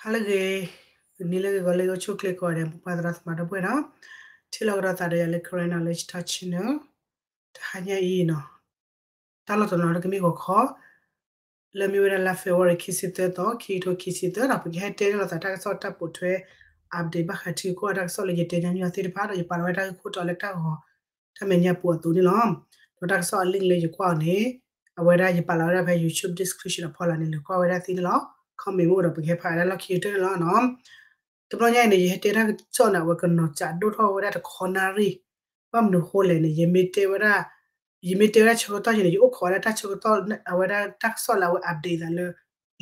ဟါလၢအဂ့ၤ, ဂီၤလၢအဂ့ၤ, ဂီၤလၢအဂ့ၤ အိၣ်ဆူၣ်အိၣ်ချ့ကိးဂၤဒဲး မိၢ်ပၢ်သရၣ်သမါဒီပုၢ်ဝဲၢ်နီၤ, ထံၣ်လိာ်ကဒီးသးဒီးယၤလၢ Karen Knowledge Talk Channel တဟါညါအံၤနီၤ, တၢ်လီၢ်တနီၤလၢကမ့ၢ်ဂီၤခီ လၢမ့ၢ်ဝဲဒၣ်လါ February ခံဆံသၢသီ ခံကထိခံဆံသၢနီၤ, ပကဟဲတဲန့ၢ်လိာ်သးတၢ်ကစီၣ်တၢ်ပိာ်ထွဲ update ဘၣ်ဃးထံကီၢ်တၢ်ကစီၣ်လၢယတဲညီနုၢ်အီၤသ့ၣ်တဖၣ်ဒီး ယပာ်လီၤဝဲတၢ်ဂ့ၢ်ခိၣ်တီလၢတၢ်ဂီၤ တၢ်မဲာ်ညါပူၤအသိးန့ၣ်လီၤ. ဒီးတၢ်ကစီၣ်အ link လၢယကွၢ်အီၤန့ၣ် အဝဲဒၣ်ယပာ်လီၤဝဲဒၣ်ဖဲ YouTube description အဖီလာ်န့ၣ် လဲၤကွၢ်ဝဲဒၣ်သ့န့ၣ်လီၤ. comment မ့ၢ်အိၣ်ဒီး ပကဟဲဖးဒၣ်လီၢ်ခံကတၢၢ်န့ၣ်လီၤနီၤ. တဘျီညါအံၤန့ၣ် ယဟဲတဲတၢ်ကစီၣ်န့ၣ် အဝဲကနီၤစးဒိၣ်ထီၣ်ဝဲဒၣ်တခီနၣ်ရံၣ်, ဘၣ်မနုၤအဃိလဲၣ်န့ၣ် ယမ့ၢ်တဲဝဲဒၣ် ယမ့ၢ်တဲဝဲဒၣ်ဆၢကတီၢ်န့ၣ် ယအိၣ်ခိးဝဲဒၣ်တၢ်ဆၢကတီၢ် အဝဲဒၣ်တၢ်ကစီၣ်လၢအဝဲ update သးလၢ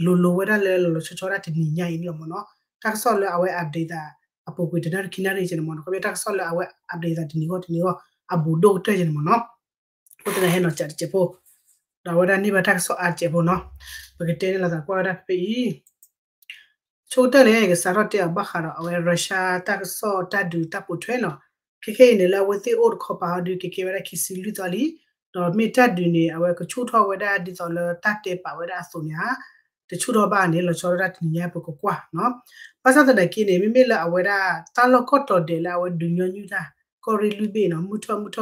လိၤလိၤဝဲဒၣ်လၢလီၤလီၤဆီဆီဒၣ်တနံၤညါအံၤန့ၣ်လီၤမ့ၢ်နီၤ. တၢ်ကစီၣ်လၢအဝဲ update သး အပူၤကွံာ်တနၣ်ရံၣ်ခံနၣ်ရံၣ်ကဲန့ၣ်မ့ၢ်နီၤ, ခီဖျိတၢ်ကစီၣ်လၢအဝဲ update သးတနံၤဂီၢ်တနံၤဂီၢ် အဘူးဒိၣ်ကတၢၢ်ကဲန့ၣ်မ့ၢ်နီၤ, အဃိသတးဟဲနီၤစးတစဲးဖိ, ဒီးအဝဲဒၣ်န့ၢ်ဘၣ်တၢ်ကစီၣ်အါတစဲးဖိနီၤ, ပကတဲန့ၢ်လိာ်သးကွၢ်ဝဲဒၣ်ဖဲအံၤ ဆိကတၢၢ်န့ၣ် ကစးထီၣ်တဲအီၤဘၣ်ဃးဒီး အဝဲ Russia တၢ်ကစီၣ်တၢ်ဒုးတၢ်ပိာ်ထွဲနီၤ, ခဲခဲအံၤန့ၣ် လၢအဝဲသ့ၣ်အိၣ်တခီပၤဟီဒုး ကကဲဝဲဒၣ်ခံဆံလွံၢ်သီလံ, ဒီးမ့ၢ်တၢ်ဒုးန့ၣ် အဝဲကဆူၣ်ထီၣ်ဝဲဒၣ်ဒ်သိးလၢတၢ်တဲပာ်ဝဲဒၣ်အသိးန့ၣ်ဧါ, တဆူၣ်ထီၣ်ဘၣ်န့ၣ် လီၤဆီဒၣ်တၢ်တနံၤညါပကကွၢ်နီၤ. ဘၣ်ဆၣ်သနာ်က့န့ၣ် မ့မ့ၢ်လၢအဝဲဒၣ်တၢ်လီၢ်ကီၢ်တီၤဒဲးလၢအဝဲဒုးညီနုၢ်တၢ် ကီၢ်ရ့ၣ်လွံၢ်ဘ့ၣ်နီၤ, မုၢ်ထီၣ် မုၢ်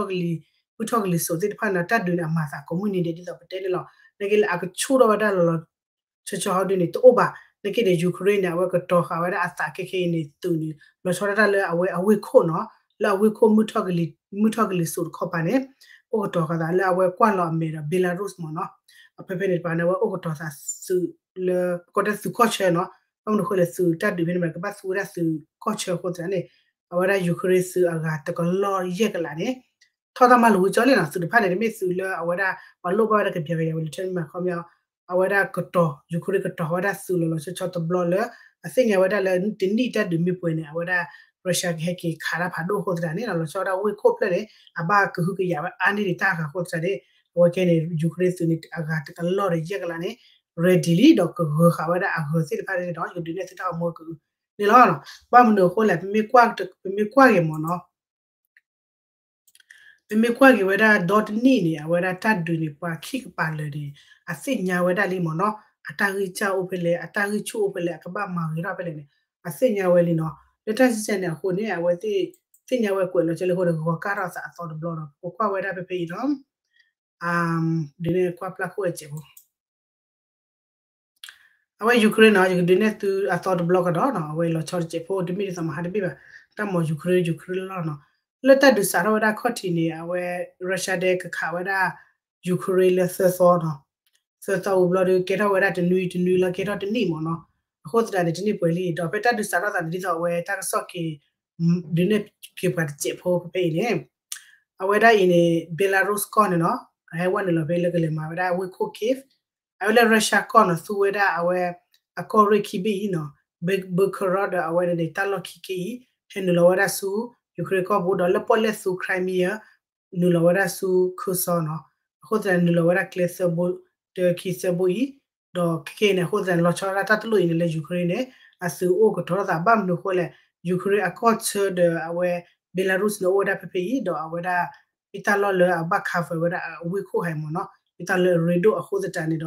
ထီၣ်ကလံၤစိးသ့ၣ်တဖၣ်န့ၣ် တၢ်ဒုးန့ၣ် အမၤသးကိးမုၢ်နံၤဒဲး ဒ်သိးပတဲန့ၣ်လီၤ. နာ်က့လၢအကဆူၣ်ထီၣ်ဝဲဒၣ်လီၤလီၤဆီဆီဟီဒုးန့ၣ် တအိၣ်ဘၣ်. နာ်က့န့ၣ် Ukraine န့ၣ် အဝဲကတီၤဃာ်ဝဲဒၣ်အသးခဲခဲအံၤန့ၣ် သုးန့ၣ် လီၤဆီဒၣ်တၢ်လၢအဝဲအဝ့ၢ်ခိၣ်နီၤ, လၢအဝ့ၢ်ခိၣ် မုၢ်ထီၣ်ကလံၤစိးတခီပၤန့ၣ် အိၣ်ကတီၤဃာ်သးလၢအဝဲကွၢ်လီၤအမဲာ်ဒီး Belarus မ့ၢ်နီၤ, အဖဲဖဲန့ၣ်တပၤန့ၣ် အဝဲအိၣ်ကတီၤသးသုးလၢ ပကိးတဲသုးကီၢ်ဆၢနီၤ, ဘၣ်မနုၤအဃိလဲၣ် သုးတၢ်ဒုးဖဲန့ၣ်မ့ၢ် ကဘၣ်သူဝဲဒၣ်သုးကီၢ်ဆၢအဃိသတးန့ၣ် အဝဲဒၣ် Ukraine သုးအဂၤတကလီၢ်ယဲၢ်ကလးန့ၣ် ထီၣ်တၢ်မၤလိဝံၤကၠီလံနီၤ, သုးတဖၣ်န့ၣ် တမ့ၢ်သုးလၢအဝဲဒၣ် ပှၤလိၣ်ဘၣ်ဝဲဒၣ်ကပျဲကယၤဝဲလၢ ထဲမးခီပညီ အဝဲဒၣ်ကတီၤ Ukraine ကတီၤဝဲဒၣ်သုးလီၤလီၤဆီဆီတဘျီလၢ အသ့ၣ်ညါဝဲဒၣ်လၢတနံၣ်တၢ်ဒုးမ့ၢ်ပှဲၤန့ၣ် အဝဲဒၣ် Russia ကဟဲက့ၤခးတၢ်ဖးဒိၣ်အဃိသတးန့ၣ် လီၤဆီဒၣ်ဝ့ၢ်ခိၣ်ဖျၢၣ်န့ၣ် အဘၣ်ကဟုကယာ်ဝဲအါန့ၢ်ဒံးတၢ်ဂၤအဃိသတးန့ၣ် အဝဲကဲန့ၣ် Ukraine သုးန့ၣ် အဂၤတကလီၢ်ဒီးယဲၢ်ကလးန့ၣ် ready လံ ဒီးကဂၢၤဃာ်ဝဲဒၣ်အဂၢၤသ့ၣ်တဖၣ်န့ၣ်ဒီး ယကဒုးနဲၣ်သုတၢ်ဂီၤမူကန့ၣ်လီၤ. ဘၣ်မနုၤအဃိလဲၣ် ပမ့ၢ်ကွၢ်က့ၤမ့ၢ်နီၤ ပမ့ၢ်ကွၢ်က့ၤဝဲဒၣ်ဒီတနံၣ်န့ၣ် အဝဲဒၣ်တၢ်ဒုးန့ၣ် ပှၤခံကပၤလၢာ်န့ၣ် အသ့ၣ်ညါဝဲဒၣ်လံမ့ၢ်နီၤ, အတၢ်ဂံၢ်စၢ်အိၣ်ဖဲလဲၣ် အတၢ်ဂံၢ်ဆူၣ်အိၣ်ဖဲလဲၣ် အကဘၣ်မၤဂ့ၤထီၣ်ဖဲလဲၣ်န့ၣ် အသ့ၣ်ညါဝဲလံနီၤ. လၢတၢ်စံးဆဲန့ၣ်အဃိန့ၣ် အဝဲသ့ၣ်သ့ၣ်ညါဝဲကွဲးလီၤကဲလၢအဃိန့ၣ် ဂီၤကၢ်ထီၣ်သးအသီတဘျီဒီး ပကွၢ်ဝဲဒၣ်ဖဲဖဲအံၤဒီး ဒုးနဲၣ်ကွၢ်ပျၢ်ခိၣ်ဝဲစဲးဖိ အဝဲ Ukraine နီၤ ယကဒုးနဲၣ်သုအသီတဘျီကဒီးနီၤ အဝဲလီၤဆီတစဲးဖိ တမ့ၢ်ဒ်သိးမဟါတဘ့ၣ်ဘၣ် တၢ်မၤ Ukraine Ukraine လီၤနီၤ. လၢတၢ်ဒုးစးထီၣ်ဝဲဒၣ်ခီၣ်ထံးန့ၣ် အဝဲ Russia ဒဲးကခးဝဲဒၣ် Ukraine လၢသၢသီနီၤ, သၢသီဝံၤဘျီဒီး ကဲထီၣ်ဝဲဒၣ်တနွံတနွံလီၤ ကဲထီၣ်တနံၣ်မ့ၢ်နီၤ. အဃိသတးန့ၣ် တနံၣ်ပှဲၤလံ ဒီးဖဲတၢ်ဒုးစးထီၣ်သးန့ၣ် ဒ်သိးအဝဲတၢ်ကစီၣ်က့ၤ ဒုးနဲၣ်က့ၤပှၤတစဲးဖိဖဲဖဲအံၤန့ၣ် အဝဲဒၣ်အံၤန့ၣ် Belarus ကီၢ်န့ၣ်နီၤ အဟဲဝဲနုာ်လီၤဖဲလၢကလဲၤမၤဝဲဒၣ်ဝ့ၢ်ခိၣ် Kyiv အဝဲလၢ Russia ကီၢ်နီၤ သူဝဲဒၣ်အဝဲ အကီၢ်ရ့ၣ်ခံဘ့ၣ်အံၤနီၤ Belgorod ဒီးအဝဲန့ၣ် တၢ်လီၢ်ခံက့ၤအံၤ ဟဲနုာ်လီၤဝဲဒၣ်ဆူ Ukraine ကီၢ်ပူၤ ဒီးလၢပီၣ်လဲၣ်သူ Crimea နုာ်လီၤဝဲဒၣ်ဆူ Kherson နီၤ. အဃိသတးန့ၣ် နုာ်လီၤဝဲဒၣ်ကျဲသၢဘိ တခံသၢဘိအံၤ ဒီးခဲကနံၣ်အံၤန့ၣ် အဃိသတးန့ၣ် လီၤဆီဒၣ်တၢ်တလိၣ်အံၤန့ၣ်လၢ Ukraine န့ၣ် အသုးအိၣ်ကတီၤထီၣ်သး ဘၣ်မနုၤအဃိလဲၣ် Ukraine အကီၢ်ဆၢဒီးအဝဲ Belarus န့ၣ် အိၣ်ဝဲဒၣ်ဖဲဖဲအံၤ ဒီးအဝဲဒၣ် မ့ၢ်တၢ်လီၢ်လၢအဘၣ် cover ဝဲဒၣ်အဝ့ၢ်ခိၣ်ဟဲမ့ၢ်နီၤ မ့ၢ်တၢ်လၢအရ့ဒိၣ်အဃိသတးန့ၣ်ဒီး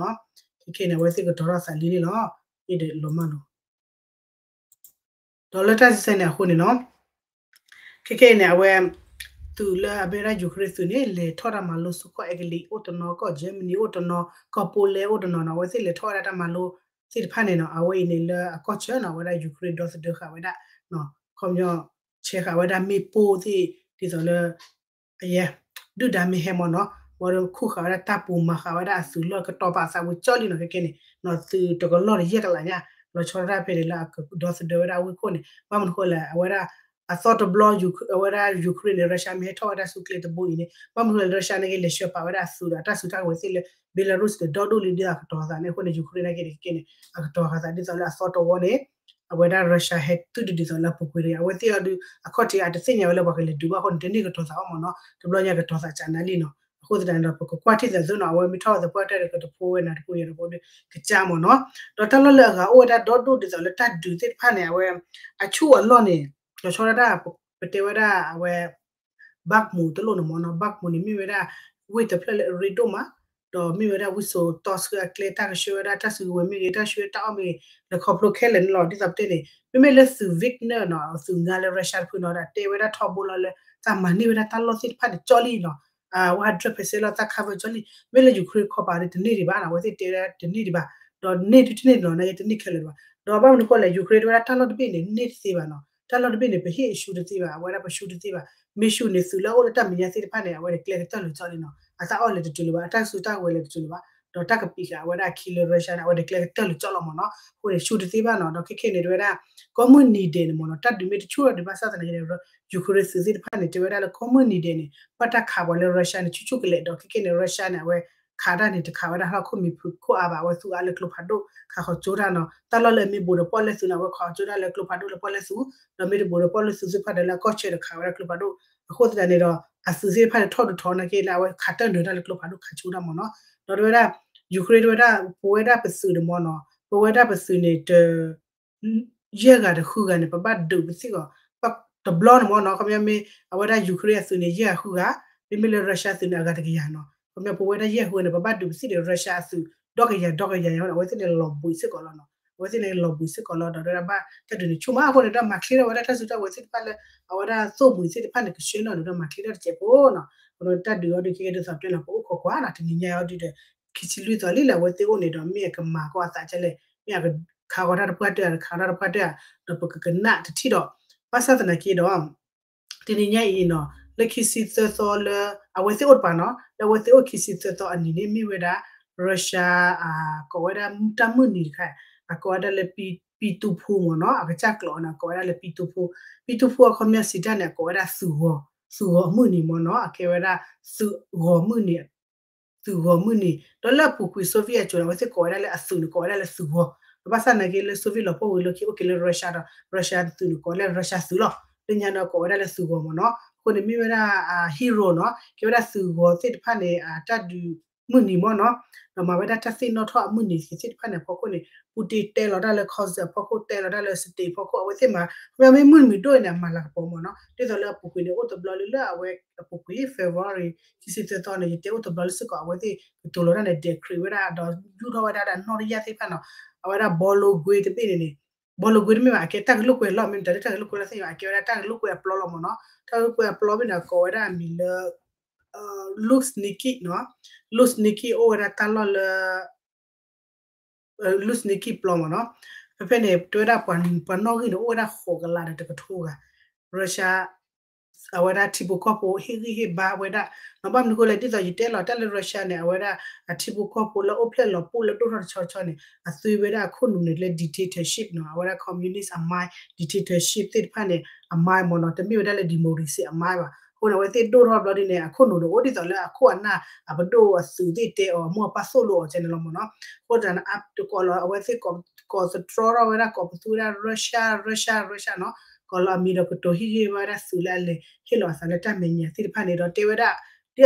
ခဲကနံၣ်အံၤန့ၣ် အဝဲသ့ၣ်ကတီၤထီၣ်သးလံန့ၣ်လီၤ. အ့ၣ်ဒီးလီၤမၢ်လီၤ ဒီးလၢတၢ်စံးဆဲန့ၣ်အဃိန့ၣ်နီၤ ခဲကနံၣ်အံၤန့ၣ် အဝဲ သုးလၢအမ့ၢ်ဝဲဒၣ် Ukraine သုးန့ၣ် လဲၤထီၣ်တၢ်မၤလိဆူကီၢ် Italy အိၣ်တနီၤ ကီၢ် Germany အိၣ်တနီၤ ကီၢ် Poland အိၣ်တနီၤနီၤ အဝဲသ့ၣ်လဲၤထီၣ်ဝဲဒၣ်တၢ်မၤလိသ့ၣ်တဖၣ်န့ၣ်နီၤ အဝဲအံၤန့ၣ်လၢအကီၢ်ဆၢနီၤ အဝဲဒၣ် Ukraine ဒီသဒၢဃာ်ဝဲဒၣ် ခီပညီ ဆဲးဃာ်ဝဲဒၣ်မ့ၣ်ပိၢ်သ့ၣ် ဒ်သိးလၢ အယဲ ဒုၣ်ဒါမ့ၢ်ဟဲမ့ၢ်နီၤ ဝဲဒၣ်ခူၣ်ဃာ်ဝဲဒၣ်တၢ်ပူၤ မၤဃာ်ဝဲဒၣ်အသုးလီၢ်ကတီၤပာ်သးဝံၤကၠီလံနီၤ ခဲကနံၣ်န့ၣ် သုးတကလီၢ်တယဲၢ်ကလးညါ လီၤဆီဒၣ်ဖဲန့ၣ်လၢအကဒီသဒၢဝဲဒၣ်ဝ့ၢ်ခိၣ်န့ၣ် ဘၣ်မနုၤဃိလဲၣ် အဝဲဒၣ် အသီတဘျီ အဝဲဒၣ် Ukraine န့ၣ် Russia မ့ၢ်ဟဲထီၣ်ဝဲဒၣ်ဆူကျဲတဘိအံၤန့ၣ် ဘၣ်မနုၤဃိလဲၣ် Russia န့ၣ်က့လဲၤဆှၢပာ်ဝဲဒၣ်အသုးဒီးအတၢ်စုတၢ်ကဝဲၤသ့ၣ်လၢ Belarus န့ၣ် ဒီဒိၣ်လံဒ်သိးအကတီၤသးန့ၣ် အဃိန့ၣ် Ukraine န့ၣ်က့န့ၣ် ခဲကနံၣ်န့ၣ် အကတီၤဃာ်သးဒ်သိးလၢအသီတဝီန့ၣ် အဝဲဒၣ် Russia ဟဲသုးဒ်သိးလၢအပူၤကွံာ်န့ၣ် အဝဲသ့ၣ်အီၤဒုး အခီၣ်ထံးအတသ့ၣ်ညါဝဲလၢပှၤကလဲၤဒုးဘၣ်အဃိန့ၣ် တန့ၢ်ကတီၤသးအီၤမ့ၢ်နီၤ တဘျီညါကတီၤသးကနါလံနီၤ အဃိသတးန့ၣ်ဒီး ပကကွၢ်ထံၣ်သးသုနီၤ အဝဲမ့ၢ်ထီၣ်သပှၢ်တၢၢ်ဒီးကတဖိဝဲနၤတဖိယၤတဖိဒီး ကစၢ်မ့ၢ်နီၤ ဒီးတၢ်လီၢ်လၢအဂၤအိၣ်ဝဲဒၣ်ဒီဒိၣ်ဒ်သိးလၢတၢ်ဒုးသ့ၣ်တဖၣ်န့ၣ် အဝဲ အဆူၣ်အလီၢ်န့ၣ် လီၤဆီဒၣ်တၢ် ပတဲဝဲဒၣ်အဝဲ Bakhmut တလိၣ်န့ၣ်မ့ၢ်နီၤ Bakhmut န့ၣ်မ့ၢ်ဝဲဒၣ် ဝ့ၢ်တဖျၢၣ်လၢအရ့ဒိၣ်မး ဒီးမ့ၢ်ဝဲဒၣ်ဝံစိာ်တီဆှၢအကျဲ တၢ်ကဆှၢဝဲဒၣ်တၢ်စုကဝဲၤမ့ၢ်ဂ့ၤ တၢ်ဆှၢတၢ်အီၣ်မ့ၢ်ဂ့ၤ လဲၤခီဖျိခဲလၢာ်န့ၣ်လီၤ. ဒ်သိးပတဲန့ၣ် မ့မ့ၢ်လၢသုး Wagner နီၤ သုးငါလၢ Russia တဖုနီၤ ဒၣ်တဲဝဲဒၣ်ထီဘိလီၤလၢ သးမၤန့ၢ်ဝဲဒၣ်တၢ်လီၢ်သ့ၣ်တဖၣ်န့ၣ်ကၠီလံနီၤ အဝဲ hundred percent လီၤ သး cover ကၠီလံ. မ့ၢ်လၢ Ukraine ခီပၤန့ၣ် တန့ၢ်ဒံးဘၣ်နီၤ အဝဲသ့ၣ်တဲဝဲဒၣ်တန့ၢ်ဒံးဘၣ် ဒီးန့ၢ်ဒုတန့ၢ်နီၤ နကတန့ၢ်ခဲလၢာ်ဒံးဘၣ်. ဒီးဘၣ်မနုၤအဃိလဲၣ် Ukraine တဲဝဲဒၣ်တၢ်လီၢ်တဘ့ၣ်န့ၣ် န့ၢ်တသ့ဘၣ်နီၤ တၢ်လီၢ်တဘ့ၣ်န့ၣ် ပဟ့ၣ်အရှုံးတသ့ဘၣ် အဝဲဒၣ်ပရှုံးတသ့ဘၣ်. မ့ၢ်ရှုံးန့ၣ် သုးလၢအအိၣ်လၢတၢ်မဲာ်ညါသ့ၣ်တဖၣ်န့ၣ် အဝဲန့ၣ်ကျဲကတၢၢ်လၢာ်ကၠီလံနီၤ အတၢ်အီၣ်လဲၤတတုၤလၢၤဘၣ် အတၢ်စုတၢ်ဝဲၤလဲၤတတုၤလၢၤဘၣ် ဒီးတၢ်ကပံာ်ဃာ်အဝဲဒၣ်အခံလၢ Russia န့ၣ် အဝဲန့ၣ်ကျဲကတၢၢ်လၢာ်ကၠီလီၤမ့ၢ်နီၤ. အဃိန့ၣ် ရှုံးတသ့ဘၣ်နီၤ ဒီးခဲခဲန့ၣ် တဲဝဲဒၣ် ကိးမုၢ်နံၤဒဲးန့ၣ်မ့ၢ်နီၤ တၢ်ဒုးမ့ၢ်တဆူၣ်ထီၣ်ဒံးဘၣ်ဆၣ်သနာ်က့န့ၣ် Ukraine သုးသ့ၣ်တဖၣ်န့ၣ် တဲဝဲဒၣ်လၢကိးမုၢ်နံၤဒဲးန့ၣ် ဘၣ်တၢ်ခးပှၤလၢ Russia န့ၣ် ဆူၣ်ဆူၣ်ကလဲာ် ဒီးခဲခဲန့ၣ် Russia န့ၣ် အဝဲခးတၢ်န့ၣ် တခးဝဲဒၣ်ဟီၣ်ခိၣ်မံၤဖုးခိၣ်အါဘၣ် အဝဲသူအါလၢကျိဖးဒိၣ် ခးဃီၤကၠိတၢ်နီၤ တၢ်လီၢ်လၢအမ့ၢ်ဘူးဒီးပီၣ်လဲၣ်သုးန့ၣ် အဝဲခးကၠိတၢ်လၢကျိဖးဒိၣ်လၢပီၣ်လဲၣ်သုး ဒီးမ့ၢ်တဘူးဒီးပီၣ်လဲၣ်သုးသ့ၣ်တဖၣ်ဒီးလၢအကီၢ်ဆၢဒီးခးဝဲဒၣ်ကျိဖးဒိၣ် အဃိသတးန့ၣ်ဒီး အသုးသ့ၣ်တဖၣ်န့ၣ် ထီၣ်ဒုးထီၣ်နာ်က့လၢအဝဲခးတၢၢ်နၢၤတၢ်လၢကျိဖးဒိၣ် ခးကၠိတၢ်မ့ၢ်နီၤ. ဒီးတဲဝဲဒၣ် Ukraine တဲဝဲဒၣ် ပဝဲဒၣ်ပသုးန့ၣ်မ့ၢ်နီၤ ပဝဲဒၣ်ပသုးန့ၣ် တ ယဲၢ်ဂၤဒီးဃုဂၤန့ၣ် ပဘၣ်ဒုးပသ့ၣ်ကီး တဘျီန့ၣ်မ့ၢ်နီၤ ခီပညီမ့ၢ် အဝဲဒၣ် Ukraine အသုးန့ၣ် ယဲၢ်ဂၤဃုဂၤ မ့မ့ၢ်လၢ Russia အသုးန့ၣ် အဂၤတကယၤနီၤ ခီပညီ ပဝဲဒၣ်ယဲၢ်ဂၤဃုဂၤန့ၣ် ပဘၣ်ဒုးပသ့ၣ်ဒီး Russia အသုး ဒီကယၤဒီကယၤန့ၣ် အဝဲသ့ၣ်န့ၣ်လီၤဘှံးစ့ၢ်ကီးလီၤနီၤ အဝဲသ့ၣ်န့ၣ်လီၤဘှံးစ့ၢ်ကီးလီၤ ဒီးတဲဝဲဒၣ်ဘၣ်တၢ်ဒုးန့ၣ် ဆိကမိၣ်အဃိန့ၣ် ဒီးမၤချ့ထီၣ်ဝဲဒၣ်တၢ်စုတၢ်ဝဲၤသ့ၣ်တဖၣ်လၢ အဝဲဒၣ်သိၣ်မှံၤသ့ၣ်တဖၣ်န့ၣ် ကဆှၢနီၤန့ၣ် ဒီးမၤချ့ထီၣ်တစဲးဖိနီၤ ပတၢ်ဒုးအီၤဒုးခဲကဲဒ်သိးပတဲလီၤ ပအိၣ်ခိးကွၢ်နီၤ တနံၤညါအီၤဒုးဒီး ခံဆံလွံၢ်သီလံလၢအဝဲသ့ၣ်အိၣ်န့ၣ်ဒီး မ့ၢ်အကမၤကီအသးကဲလဲၣ် မ့ၢ်အကခးဃီၤတၢ်တပှၢ်တၢၢ် တခးဃီၤတၢ်တပှၢ်တၢၢ် ဒီးပကကနၣ်တထံၣ်ဒီး ဘၣ်ဆၣ်သနာ်က့ဒီး တနံၤညါအံၤနီၤ လၢခံဆံသၢသီလၢ အဝဲသ့ၣ်အိၣ်တပၤနီၤ လၢအဝဲသ့ၣ်အိၣ်ခံဆံသၢသီအနံၤန့ၣ် မ့ၢ်ဝဲဒၣ် Russia ကိးဝဲဒၣ်တၢ်မုၢ်နံၤတခါ အကိးဝဲဒၣ်လၢ ပံတူဖူမ့ၢ်နီၤ အကစၢ်ကျိာ်န့ၣ် အကိးဝဲဒၣ်လၢပံတူဖူ ပံတူဖူအခီပညီစံးတၢ်န့ၣ် အကိးဝဲဒၣ် သုးဂီၤမုၢ်နံၤမ့ၢ်နီၤ အကဲဝဲဒၣ် သုးဂီၤမုၢ်နံၤ သုးဂီၤမုၢ်နံၤ ဒီးလၢအပူၤကွံာ် Soviet အစိၤန့ၣ် အဝဲသ့ၣ်ကိးဝဲဒၣ်လၢအသုးန့ၣ် ကိးဝဲဒၣ်လၢသုးဂီၤ ဒီးဘၣ်ဆၣ်သနာ်က့လၢ Soviet လီၤပှီၢ်ဝံၤလၢခံအိၣ်က့ၤလၢ Russia ဒီး Russia သုးန့ၣ် ကိးဝဲလၢ Russia သုးလီၤ လၢညါန့ၣ် ကိးဝဲဒၣ်လၢသုးဂီၤမ့ၢ်နီၤ အဃိန့ၣ်မ့ၢ်ဝဲဒၣ် hero နီၤ ကဲဝဲဒၣ်သုးဂီၤသ့ၣ်တဖၣ်န့ၣ် တၢ်ဒုးမုၢ်နံၤမ့ၢ်နီၤ ဒီးမၤဝဲဒၣ်တၢ်သ့ၣ်နီၣ်ထီၣ်အမုၢ်နံၤသ့ၣ်တဖၣ်န့ၣ်အဖီခိၣ်န့ၣ် Putin တဲလီၤတၢ်လၢ concert အဖီခိၣ် တဲလီၤတၢ်လၢ stage အဖီခိၣ် အဝဲသ့ၣ်မၤ ခီပညီမ့ၢ်မုၢ်နံၤဒိၣ်န့ၣ် အမၤလၤကပီၤမ့ၢ်နီၤ ဒ်သိးလၢအပူၤကွံာ်န့ၣ် အိၣ်တဘျီလၢလၢအဝဲအပူၤကွံာ် February ခံဆံသၢသီန့ၣ် ယတဲအိၣ်တဘျီလၢစ့ၢ်ကီး အဝဲသ့ၣ်ကတိၤလီၤတၢ်န့ၣ် decree ဝဲဒၣ် ဒီးယူၢ်ထီၣ်ဝဲဒၣ်ဒီးနီၣ်တယၢ်သ့ၣ်တဖၣ်နီၤ အဝဲဒၣ် ဘောလုံးကွင်း တဘ့ၣ်န့ၣ်န့ၣ် ဘောလုံးကွင်း တမ့ၢ်ဘၣ် အကဲတၢ်ကလိာ်ကွဲအလီၢ် မ့ၢ်မတၤလၢတၢ်ကလိာ်ကွဲလီၤသ့ၣ်ညါ အကဲဝဲဒၣ်တၢ်ကလိာ်ကွဲအပျီလီၤမ့ၢ်နီၤ တၢ်ကလိာ်ကွဲအပျီမ့ၢ်န့ၣ် ကိးဝဲဒၣ်အမံၤလၢ Luzhniki နီၤ Luzhniki အိၣ်ဝဲဒၣ်တၢ်လီၢ်လၢ Luzhniki ပျီမ့ၢ်နီၤ ဖဲဖဲန့ၣ် တဲဝဲဒၣ်ပှၤနီၣ်ဂံၢ်န့ၣ် အိၣ်ဝဲဒၣ်ဃိးကလးဒီးတကထိဂၤ Russia အဝဲဒၣ်ထံဖိကီၢ်ဖိဟ့ၣ်ဂံၢ်ဟ့ၣ်ဘါဝဲဒၣ် နီၤ ဘၣ်မနုၤအဃိလဲၣ် ဒ်သိးယတဲလီၤတၢ်လၢ Russia န့ၣ် အဝဲဒၣ်အထံဖိကီၢ်ဖိလၢအိၣ်ဖျဲၣ်လီၤပှီၢ်လၢဒိၣ်ထီၣ်တဆီဆီန့ၣ် အသွံဝဲဒၣ်အခိၣ်နူာ်န့ၣ်လၢ dictatorship နီၤ အဝဲဒၣ် communist အ mind dictatorship သ့ၣ်တဖၣ်န့ၣ် အ mind မ့ၢ်နီၤ တမ့ၢ်ဝဲဒၣ်လၢ democracy အ mind ဘၣ် အဃိန့ၣ် အဝဲသ့ၣ်ဒိၣ်ထီၣ်ဘျီဒ်န့ၣ် အခိၣ်နူာ်န့ၣ် အိၣ်ဒ်သိးလၢအခိၣ်အနၢ် အပဒိၣ်အသုးသ့ၣ်တဲအီၤ အမိၢ်အပၢ်သိၣ်လိအီၤကဲန့ၣ်လီၤမ့ၢ်နီၤ အဃိသတးန့ၣ် တကိးလီၤ အဝဲသ့ၣ်ကိး သတြီထီၣ်ဝဲဒၣ် ကိးပသူဝဲဒၣ် Russia Russia Russia နီၤ ကိးလီၤအမံၤဒီးကတိၤဟ့ၣ်ဂံၢ်ဝဲဒၣ်သုးလၢအလဲၤဟ့ၣ်လီၤအသးလၢတၢ်မဲာ်ညါသ့ၣ်တဖၣ်န့ၣ်ဒီးတဲဝဲဒၣ်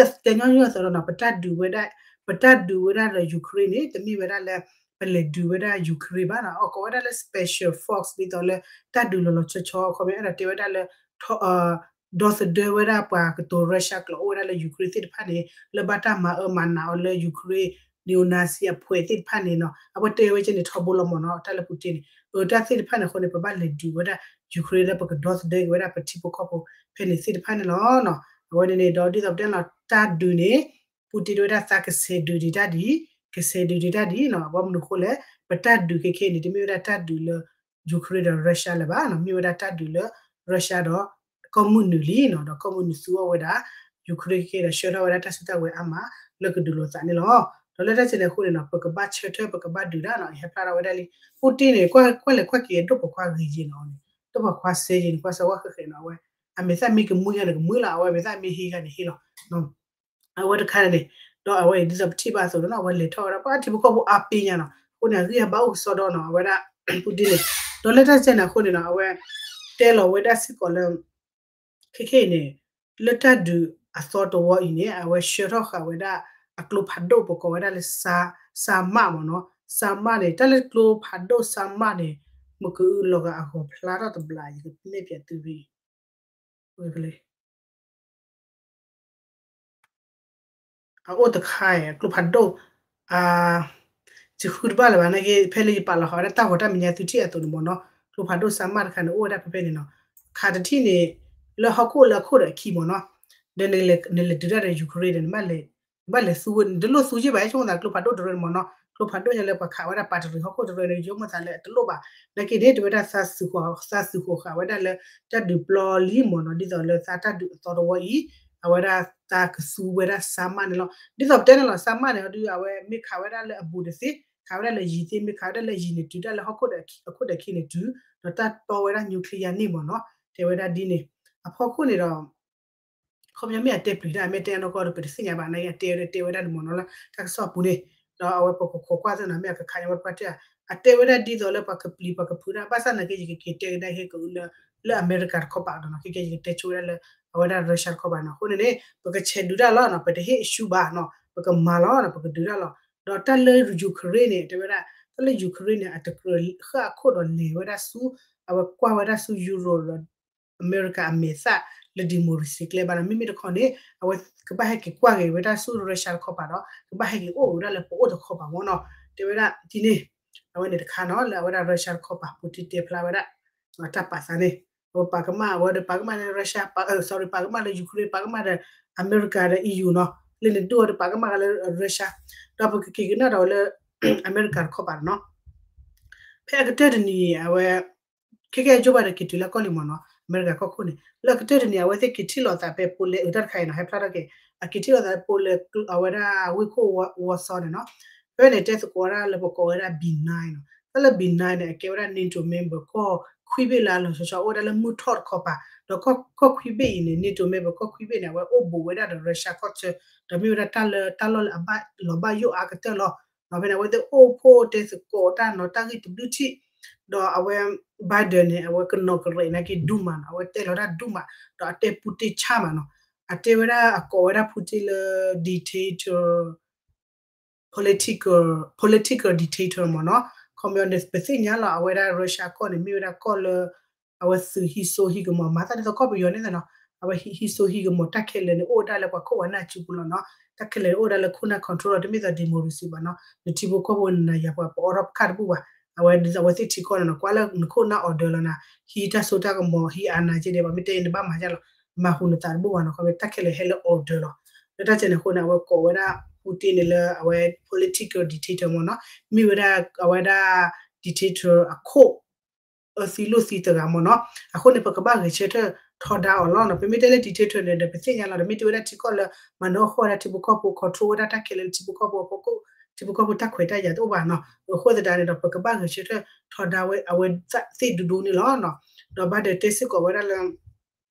ဒ်တဲညီနုၢ်အသိးဒီးနီၤ ပတၢ်ဒုးဝဲဒၣ် ပတၢ်ဒုးဝဲဒၣ်ဒီး Ukraine န့ၣ် တမ့ၢ်ဝဲဒၣ်လၢ ပလဲၤဒုးဝဲဒၣ် Ukraine ဘၣ်နီၤ အကိးဝဲဒၣ်လၢ special force ဒ်သိးလၢ တၢ်ဒုးလီၤလီၤဆီဆီ အခီပညီအဲၣ်ဒိးတဲဝဲဒၣ်လၢ ဒီသဒၢဝဲဒၣ်ပှၤကတိၤ Russia ကျိာ်အိၣ်ဝဲဒၣ်လၢ Ukraine သ့ၣ်တဖၣ်န့ၣ် လၢဘၣ်တၢ်မၤအၢမၤနးအီၤလၢ Ukraine neo-Nazi အဖွဲ့သ့ၣ်တဖၣ်န့ၣ်နီၤ အဝဲတဲဝဲကဲန့ၣ်ထီဘိလီၤမ့ၢ်နီၤ တၢ်လၢ Putin န့ၣ် အတၢ်သ့ၣ်တဖၣ်န့ၣ်အဃိန့ၣ် ပဘၣ်လဲၤဒုးဝဲဒၣ် Ukraine လၢပကဒီသဒၢက့ၤဝဲဒၣ်ပထံဖိကီၢ်ဖိဖဲန့ၣ်သ့ၣ်တဖၣ်န့ၣ်လီၤ. အဝဲန့ၣ်န့ၣ်ဒီးဒ်သိးပတဲလီၤတၢ်ဒုးန့ၣ် Putin တဲဝဲဒၣ်သးကဆဲးဒုးဒံးတၢ်ဒ် ကဆဲးဒုးဒံးတၢ်ဒ်နီၤ ဘၣ်မနုၤအဃိလဲၣ် ပတၢ်ဒုးခဲခဲအံၤန့ၣ် တမ့ၢ်ဝဲဒၣ်တၢ်ဒုးလၢ Ukraine ဒီး Russia လၢၤဘၣ်နီၤ မ့ၢ်ဝဲဒၣ်တၢ်ဒုးလၢ Russia ဒီး ကီၢ်မုၢ်နုာ်လံနီၤ ဒီးကီၢ်မုၢ်နုာ်သူအီၤဝဲဒၣ် Ukraine ခဲခဲဒီးဆှၢထီၣ်ဝဲဒၣ်တၢ်စုတၢ်ဝဲၤအါမး လၢကဒုးလိာ်သးန့ၣ်လီၤ. ဒီးလၢတၢ်စဲန့ၣ်အဃိန့ၣ်နီၤ ပကဘၣ်ဆၢထၢၣ် ပကဘၣ်ဒုးဒၣ်နီၤ ယဟဲဖျါထီၣ်ဝဲဒၣ်လံ Putin န့ၣ် ကွၢ်လဲၤကွၢ်က့ၤဒိၣ်ပိာ်ခွါဂ့ၤယဲၢ်နီၤန့ၣ် ဒိၣ်ပိာ်ခွါစဲယဲၢ်န့ၣ် ကွၢ်စၢၤဝဲဃဲးဃဲးနီၤ အဝဲ အမဲာ်သၣ်မ့ၢ်ကမှံဂၤန့ၣ် ကမှံလီၤ အဝဲအမဲာ်သၣ်မ့ၢ်ဟ့ဂၤန့ၣ် ဟ့လီၤ အဝဲတခါန့ၣ် ဒီးအဝဲဒ်သိးပထံၣ်ဘၣ်အသိးနီၤ အဝဲလဲၤထီၣ်ဝဲဒၣ် ပှၤထံဖိကီၢ်ဖိအါပ့ၤညါနီၤ အဃိန့ၣ် အဂံၢ်အဘါအိၣ်ကစီဒီနီၤ အဝဲဒၣ် Putin န့ၣ် ဒီးလၢတၢ်စဲန့ၣ်အဃိန့ၣ်နီၤ အဝဲ တဲလီၤဝဲဒၣ်စ့ၢ်ကီးလၢ ခဲခဲအံၤန့ၣ် လၢတၢ်ဒုးအသီတဝီအံၤန့ၣ် အဝဲဆှၢထီၣ်ဃာ်ဝဲဒၣ် အကျိဖးဒိၣ်ပကိးဝဲဒၣ်လၢ Sarmat မ့ၢ်နီၤ Sarmat န့ၣ် တၢ်လၢကျိဖးဒိၣ် Sarmat န့ၣ် မ့ၢ်ကအုလီၤဂာ်အဂီၤဖျါထီၣ်တဘျီ ယကနဲၣ်ပၠးသုဖဲ အအိၣ်တခါအံၤ ကျိဖးဒိၣ် စံးဃုတဘၣ်လၢၤဘၣ်နာ်က့ ဖဲလၢယပာ်လီၤဃာ်ဝဲဒၣ်တၢ်ဂီၤတၢ်မဲာ်ညါသုထံၣ်အသိးန့ၣ်မ့ၢ်နီၤ, ကျိဖးဒိၣ် Sarmat တခါန့ၣ် အိၣ်ဝဲဒၣ်ဖဲဖဲန့ၣ်နီၤ, ခးတထံၣ်န့ၣ် လၢဟီၣ်ခိၣ်လၢအခိၣ်ဒီးအခံမ့ၢ်နီၤ, ဒီးနလဲၤတုၤတၢ်ဒီး Ukraine ဒီး နဘၣ်လဲၤသူ နတလိၣ်သူယ့ၢ်ဘၣ် ဆိကမိၣ်သးကျိဖးဒိၣ်တရၢန့ၣ်မ့ၢ်နီၤ, ကျိဖးဒိၣ်ညါလၢပှၤခးဝဲဒၣ်ပာ်တရံးဟီၣ်ခိၣ်တရၢန့ၣ် ယဆိကမိၣ်သးလၢအတလိၣ်ဘၣ်, နာ်က့န့ၣ် တဲဝဲဒၣ်သးသုးဃီၤ သးသုးဃီၤဃာ်ဝဲဒၣ်လၢ တၢ်ဒုးပျီလံမ့ၢ်နီၤ, ဒ်သိးလၢသးတၢ်ဒုးအသီတဝီအံၤ အဝဲဒၣ်သးကသူဝဲဒၣ် Sarmat န့ၣ်လီၤ. ဒ်သိးပတဲန့ၣ်လီၤ Sarmat န့ၣ်ဒီး အဝဲမ့ၢ်ခးဝဲဒၣ်လၢအဘူးတသ့, ခးဝဲဒၣ်လၢယံၤသ့, မ့ၢ်ခးဝဲဒၣ်လၢယံၤန့ၣ်တုၤတၢ်လၢဟီၣ်ခိၣ်ဒီးအခိၣ်ဒီးခံန့ၣ်တုၤ, ဒီးတၢ်တီဝဲဒၣ် nuclear န့ၣ်မ့ၢ်နီၤ, တဲဝဲဒၣ်ဒ်န့ၣ်, အဖီခိၣ်န့ၣ်ဒီး ခီပညီမ့ၢ်အတဲပျံၤတၢ် မ့ၢ်တဲအနီၢ်ကီၢ်ဒီး ပတသ့ၣ်ညါဘၣ်နာ်က့ အတဲဝဲဒၣ်တဲဝဲဒၣ်န့ၣ်မ့ၢ်နီၤလၢ တၢ်ကစီၣ်အပူၤန့ၣ်, ဒီးအဝဲပကခိးကွၢ်သ့နီၤ မ့ၢ်အကခးညါဝဲတပှၢ်တၢၢ်, အတဲဝဲဒၣ်ဒ်သိးလၢပှၤကပျံၤပှၤကဖုးတၢ် ဘၣ်ဆၣ်နာ်က့ ယကက့ၤတဲကဒါဟဲက့ၤလၢ လၢအမဲရကၤတခီပၤဒီးနီၤ ခဲကဲယကတဲဆိဝဲဒၣ်လၢ အဝဲဒၣ် Russia တခီပၤနီၤ အဃိန့ၣ်န့ၣ် ပကဆဲးဒုးတၢ်လီၤနီၤ ပတဟ့ၣ် issue ဘၣ်နီၤ ပကမၤလီၤနီၤ ပကဒုးတၢ်လီၤ, ဒီးတၢ်လၢ Ukraine န့ၣ် တဲဝဲဒၣ် တၢ်လၢ Ukraine န့ၣ် အတကြၢးဃၣ်အခိၣ်ဒီးလဲၤဝဲဒၣ်ဆူ အဝဲကွၢ်ဝဲဒၣ်ဆူ Europe ဒီး အမဲရကၤအမဲာ်သၣ်လၢ democracy ကျဲဘၣ်နီၤ မ့မ့ၢ်တခီန့ၣ် အဝဲကဘၣ်ဟဲက့ၤကွၢ်က့ၤဝဲဒၣ်ဆူ Russia တခီပၤဒီး ကဘၣ်ဟဲက့ၤအိၣ်ဝဲဒၣ်လၢပအိၣ်တခီပၤမ့ၢ်နီၤ တဲဝဲဒၣ်ဒ်န့ၣ်, အဝဲန့ၣ်တခါနီၤ လၢအဝဲဒၣ် Russia တခီပၤ Putin တဲဖျါဝဲဒၣ် တၢ်ပာ်သးန့ၣ် အဝဲပာ်ကမၣ် အဝဲဒီးပာ်ကမၣ်လၢ Russia, sorry ပာ်ကမၣ်လၢ Ukraine ပာ်ကမၣ်ဒီး အမဲရကၤဒီး EU နီၤ လၢန့ၣ်ဒိၣ်ဒီးပာ်ကမၣ်လၢ Russia, ဒီးပကက့ၤကနၣ်ဒီးဝဲလၢ အမဲရကၤတခီပၤနီၤ ဖဲအကတၢၢ်တနံၤအံၤ အဝဲ ခဲကဲ Joe Biden က့ၤတုၤလၢကီၢ်လံမ့ၢ်နီၤ အမဲရကၤကီၢ်ခိၣ်န့ၣ် လၢအကတၢၢ်တနံၤ အဝဲသ့ၣ်က့ၤထံၣ်လိာ်သးဖဲ Poland အတၢ်တခါအံၤနီၤ ဟဲဖျါထီၣ်က့ၤ အက့ၤထံၣ်လိာ်သးဖဲ Poland အဝဲဒၣ်ဝ့ၢ်ခိၣ် Warsaw န့ၣ်နီၤ ဖဲန့ၣ် တဲသကိးဝဲဒၣ်လၢပကိးဝဲဒၣ် B nine နီၤ တၢ်လၢ B nine န့ၣ် အကဲဝဲဒၣ် NATO member ကီၢ်ခွံဘ့ၣ်လၢအလီၤဆီဆီအိၣ်ဝဲဒၣ်လၢမုၢ်ထီၣ်တခီပၤ ဒီးကီၢ်ခွံဘ့ၣ်အံၤန့ၣ် NATO member ကီၢ်ခွံဘ့ၣ်န့ၣ် အဝဲအိၣ်ဘူးဝဲဒၣ်ဒီး Russia ကီၢ်ဆၢ ဒီးမ့ၢ်ဝဲဒၣ်တၢ်လၢတၢ်လီၢ်လၢအဘၣ်လီၤဘၣ်ယိၣ်အါကတၢၢ်လီၤ. ဒီးဖဲန့ၣ် အဝဲသ့ၣ်အိၣ်ဖှိၣ်တဲသကိးတၢ်နီၤ တၢ်ဂ့ၢ်တဘျုးထံၣ်, ဒီးအဝဲ Biden န့ၣ် အဝဲကနီၤကရဲးနာ်က့ဒူမးနီၤ အဝဲတဲလီၤတၢ်ဒူမး, ဒီးအတဲ Putin ဆါမးနီၤ, အတဲဝဲဒၣ်အကိးဝဲဒၣ် Putin လၢ dictator, political, political dictator မ့ၢ်နီၤ, ခီပညီန့ၣ် ပသ့ၣ်ညါလီၤ အဝဲဒၣ် Russia ကီၢ်န့ၣ် မ့ၢ်ဝဲဒၣ်ကီၢ်လၢ အဝဲသုးဟံးစိဟံးကမီၤ မၤသးဒ်သိးကီၢ်ပယီၤန့ၣ်နီၤ, အဝဲဟံးစိဟံးကမီၤတၢ်ခဲလၢာ်န့ၣ် အိၣ်ဝဲဒၣ်လၢပှၤခိၣ်ပှၤနၢ်စုပူၤလီၤနီၤ, တၢ်ခဲလၢာ်န့ၣ် အိၣ်ဝဲဒၣ်လၢခိၣ်နၢ် control လီၤ တမ့ၢ်သိး democracy ဘၣ်နီၤ, နထံဖိကီၢ်ဖိနၤယၤပှၤပအီထီၣ်ခၣ်တဘူၣ်ဘၣ်, အဝဲဒ်သိးအဝဲသ့ၣ်ထံကီၢ်န့ၣ်နီၤ ကွၢ်လၢနခိၣ်နၢ် order လီၤနၤ, ဟံးတၢ်စိတၢ်ကမီၤ ဟံးအာဏာစ့ၢ်န့ၣ် ပှၤမ့ၢ်တဲအံၤနဘၣ်မၤယါလီၤ, မၤဟူးနသးတဘူၣ်ဘၣ်နီၤ, ခီဖျိတၢ်ခဲလၢာ်ဟဲလၢ order လီၤ, လၢတၢ်စဲန့ၣ်အဃိန့ၣ် အဝဲကိးဝဲဒၣ် Putin န့ၣ်လၢအဝဲ political dictator မ့ၢ်နီၤ, မ့ၢ်ဝဲဒၣ်အဝဲဒၣ် dictator အခိၣ် အၢသံလိၣ်သံတဂၤမ့ၢ်နီၤ, အဃိန့ၣ် ပကဘၣ်ဂဲၤဆၢထၢၣ်ထီဒါအီၤလီၤနီၤ, ပမ့ၢ်တဲလၢ dictator န့ၣ်ဒီး ပသ့ၣ်ညါလီၤဒီး မ့ၢ်တဲဝဲဒၣ်ထံကီၢ်လၢ မၤနၢၤဃီၣ်ဝဲဒၣ်ထံဖိကီၢ်ဖိ control ဝဲဒၣ်တၢ်ခဲလၢာ်လၢထံဖိကီၢ်ဖိအဖီခိၣ်, ထံဖိကီၢ်ဖိတၢ်ခွဲးတၢ်ယာ်တအိၣ်ဘၣ်နီၤ, အဃိသတးန့ၣ်ဒီး ပကဘၣ်ဂဲၤဆၢထၢၣ်ထီဒါဝဲအဝဲသ့ၣ်ဒူဒူန့ၣ်လီၤနီၤ, ဒီး Biden တဲစ့ၢ်ကီးဝဲဒၣ်လၢ